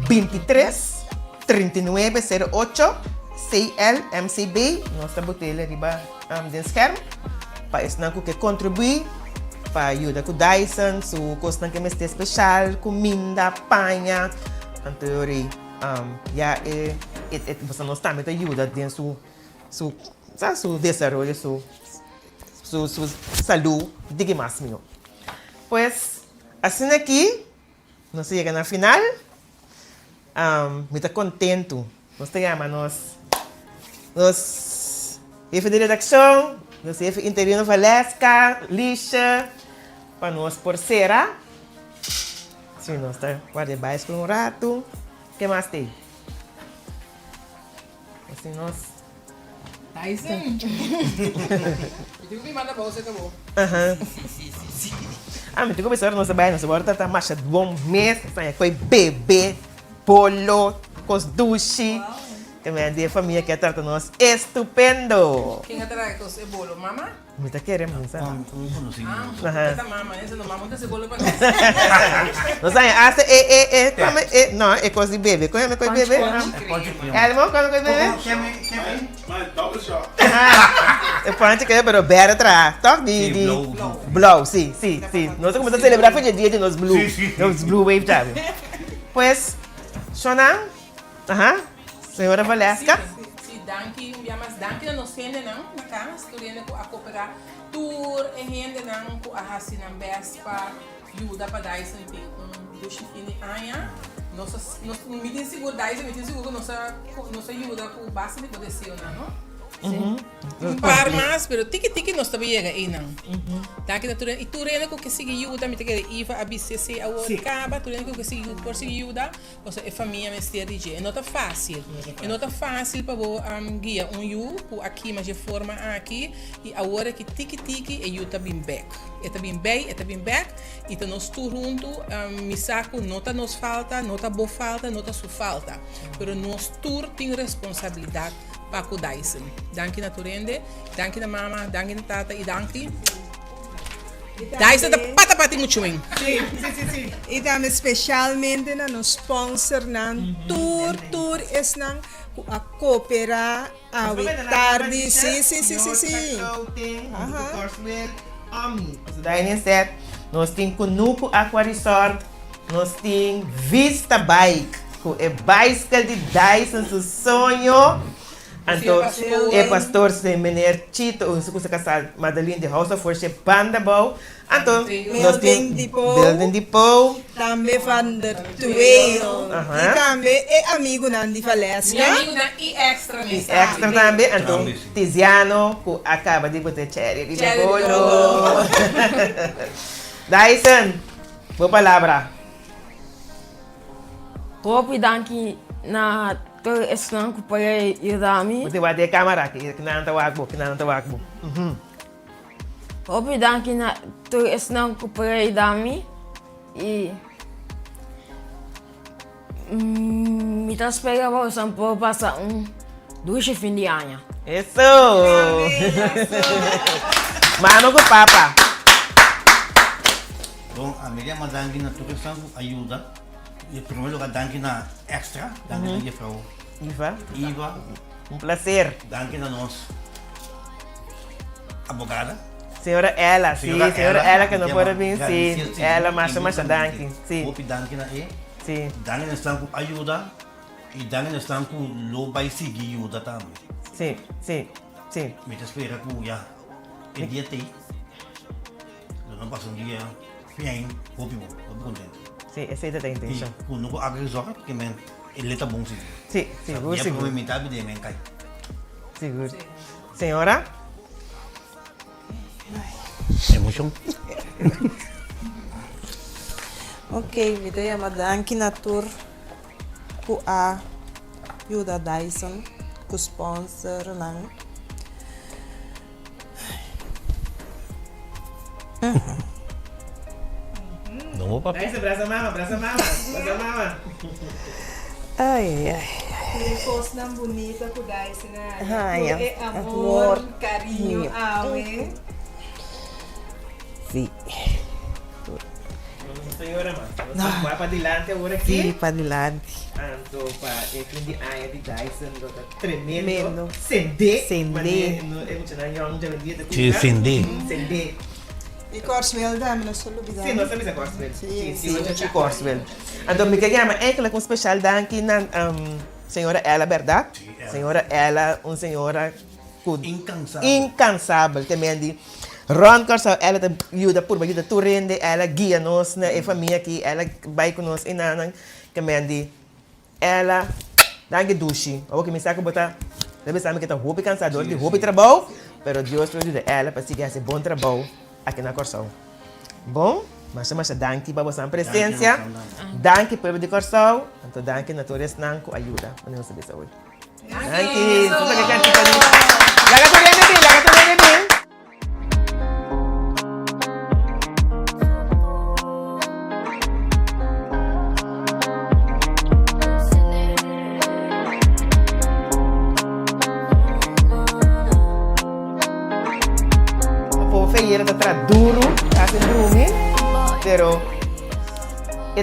23 39 08 CL MCB, nos ta bot'el riba um, den scherm, pa esnan ku ke kontribuí, pa yuda ku Dyson, su kosnan ke mester speshal, kuminda, paña, anto yori. Ya e e pasobra nos tambe ta yuda den su su sa su desaroyo su su su salú diki mas mihó. Pues asina aki nos a yega na final mi ta kontentu nos ta yama nos nos hefe di redakshon nos hefe interino Valeska Lisha pa nos por sera. Si nos ta guarda e baiskul un ratu. Ke mas t'ei? Así nos. Tyson. Mi tin ku bin manda bou seka bo. Aha. Si, si, si, si. Ah, mi tin ku bisa ora nos ta bai, nos ta wòrdu trata masha bon mes. Nos ta haña koi bebe, bolo, kos dushi. Te men di e famia ke a trata nos estupendo. Ken a traha e kos e bolo? Mama? Mi ta kere misa. Ah, ta mama, esa no mama ta se bolo pa nos. Nos haña hasta e e e kome e no e kos di bebe. Kon yama e kos di bebe? Elmo, kon yama e kos di bebe? E ponche crema pero berde traha, toch? Di di blou, si, si, si. Nos a kuminsá selebrá fecha dia di nos blue, nos blue wave tambe. Pues, shonnan, aha. Señora Valeska. Sí, danki un bia mas. Danki na nos hendenan na kas, tur hende ku a koperá, tur e hendenan ku a hasi nan bèst pa yuda pa Dyson tin un dushi fin di aña. Nos a, nos, mi tin sigur Dyson, mi tin sigur ku nos a, nos a yuda ku basta di bo deseonan, no? Un par mas, pero tiki tiki nos ta bai yega einan. Danki na tur hende, i tur hende ku ke sigui yuda, mi ta kere Iva a bisa esei awor kaba, tur hende ku ke sigui por sigui yuda. Pasobra e famia mester di dje. E no ta fásil. E no ta fásil pa bo guia un yu ku a kima dje forma aki i awor aki tiki tiki e yu ta bin bèk. E ta bin bei, e ta bin bèk i ta nos tur huntu. Mi sa ku no ta nos falta, no ta bo falta, no ta su falta. Pero nos tur tin responsabilidat pa ku Dyson. Danki na tur hende. Danki na mama, danki na tata i danki. Dyson ta pata pati muchu men. Sí, sí, sí, sí. I tambe specialmente na nos sponsornan, tur, tur esnan ku a koperá awe tardi. Sí, sí, sí, sí, sí. Aha. Dining set, nos tin Kunuku Aqua Resort, nos tin Vista Bike ku e baiskel di Dyson su soño. Anto e pastor se meneer Chito hunto ku su kasá Madeline di House of Worship banda bou. Anto nos tin Building Depot. Building Depot. Tambe Van der Tweel. I tambe e amigunan di Valeska. Mi amigunan i extra mes tambe. I extra tambe. Anto Tiziano ku a kaba di bota cherry riba e bolo. Dyson, bo palabra. Hopi danki na tur esnan ku por a yuda mi. Bo tin wak den e kamera aki, kinan ta wak bo, kinan ta wak bo. Hopi danki na tur esnan ku por a yuda mi i mi ta spera boso por pasa un dushi fin di aña. Eso! Mama ku papa. Bon, ami yama danki na tur esnan ku a yuda. I prome lugar danki na Extra, danki na jefrouw Iva. Iva. Un placer. Danki na nos abogada. Señora Ella, sí, señora Ella que no por a bin, sí. Ella, masha, masha danki, sí. Hopi danki na e. Sí. Danki na esnan ku a yuda i danki na esnan ku lo bai sigui yuda tambe. Sí, sí, sí. Mi ta spera ku ya e dia t'ei lo no pasa un dia fijn, hopi bon, hopi kontento. Sí, esei ta ta intenshon. I ku no ku Agri Resort, ke men e leta bon sigur. Sí, sigur, Dia sigur. prome mitad bidé men kai. Sigur. Señora? Emoshon. Ok, mi ta yama danki na tur ku a yuda Dyson ku sponsornan. No bo papia. Dyson, brasa mama, brasa mama, brasa mama. Ay, ay, ay. Tur e kosnan bunita ku Dyson a Haña. Tur e amor, kariño awe. Sí. No ta yora mas. Nos ta wak padilanti awor aki. Sí, padilanti. Anto pa e fin di aña di Dyson lo ta tremendo. Sendé. Sendé. Manera e muchanan yòn djawendia ta Sí, bisa. sendé. Sendé. I Korswel tambe, no so lubidá. Sí, nos ta bisa Korswel. Sí, sí, nos ta bisa Korswel. Anto mi ke yama eigenlijk un special danki na señora Ella, bèrdat? Señora Ella, un señora ku Incansabel. incansabel te men di rond Kòrsou ela ta yuda purba yuda tur hende ela guia nos na e famia aki ela bai ku nos enanan ke men di ela danki dushi awor ke mi sa ku bo ta ta bisa mi ke ta hopi kansa dor di hopi trabou pero Dios lo yuda ela pa sigui hasi bon trabou aki na Kòrsou bon masha masha danki pa boso presensia danki pueblo di Kòrsou anto danki na tur esnan ku a yuda manera nos ta bisa awe. Danki. Laga tur hende bin, laga tur hende bin. Por feyera ta tra duro, casi drumi, pero e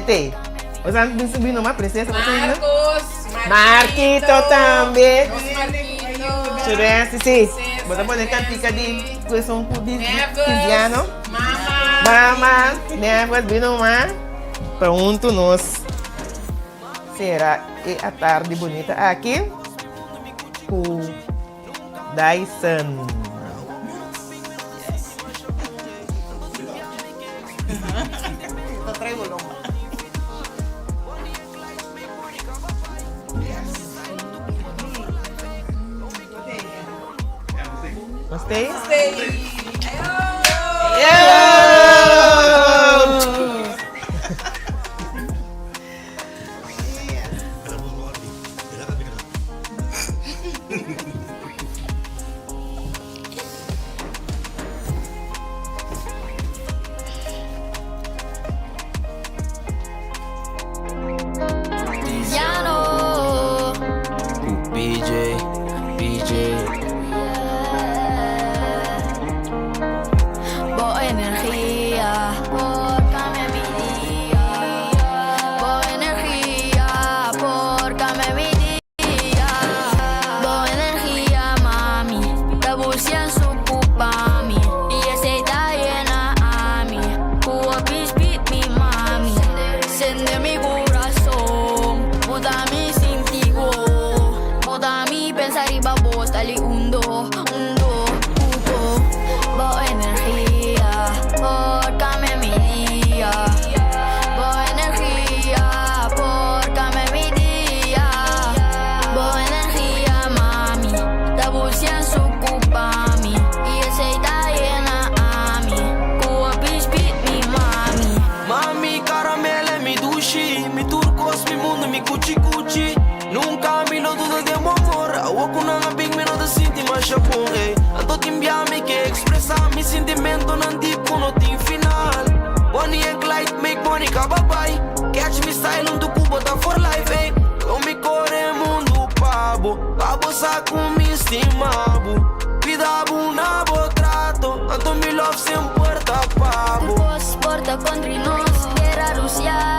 O sea, bin subi nomás, princesa. Marcos, Marquito tambe. Nos Marquito. Churense, sí. Bo ta pone cantica di cueson cu di Tiziano. Mama. Mama, Nevers, bin nomás. Pa hunto nos cera e atardi bonita aki cu Dyson. Nos stay? BJ, BJ. money kaba bai. Catch mi style huntu ku bo ta for life, ey. Lo mi kore mundu pa bo, pa bo sa ku mi stima bo. Kuida bo na bo trato, anto mi love semper ta pa bo. Tur kos por ta kontra nos, guera Rusia.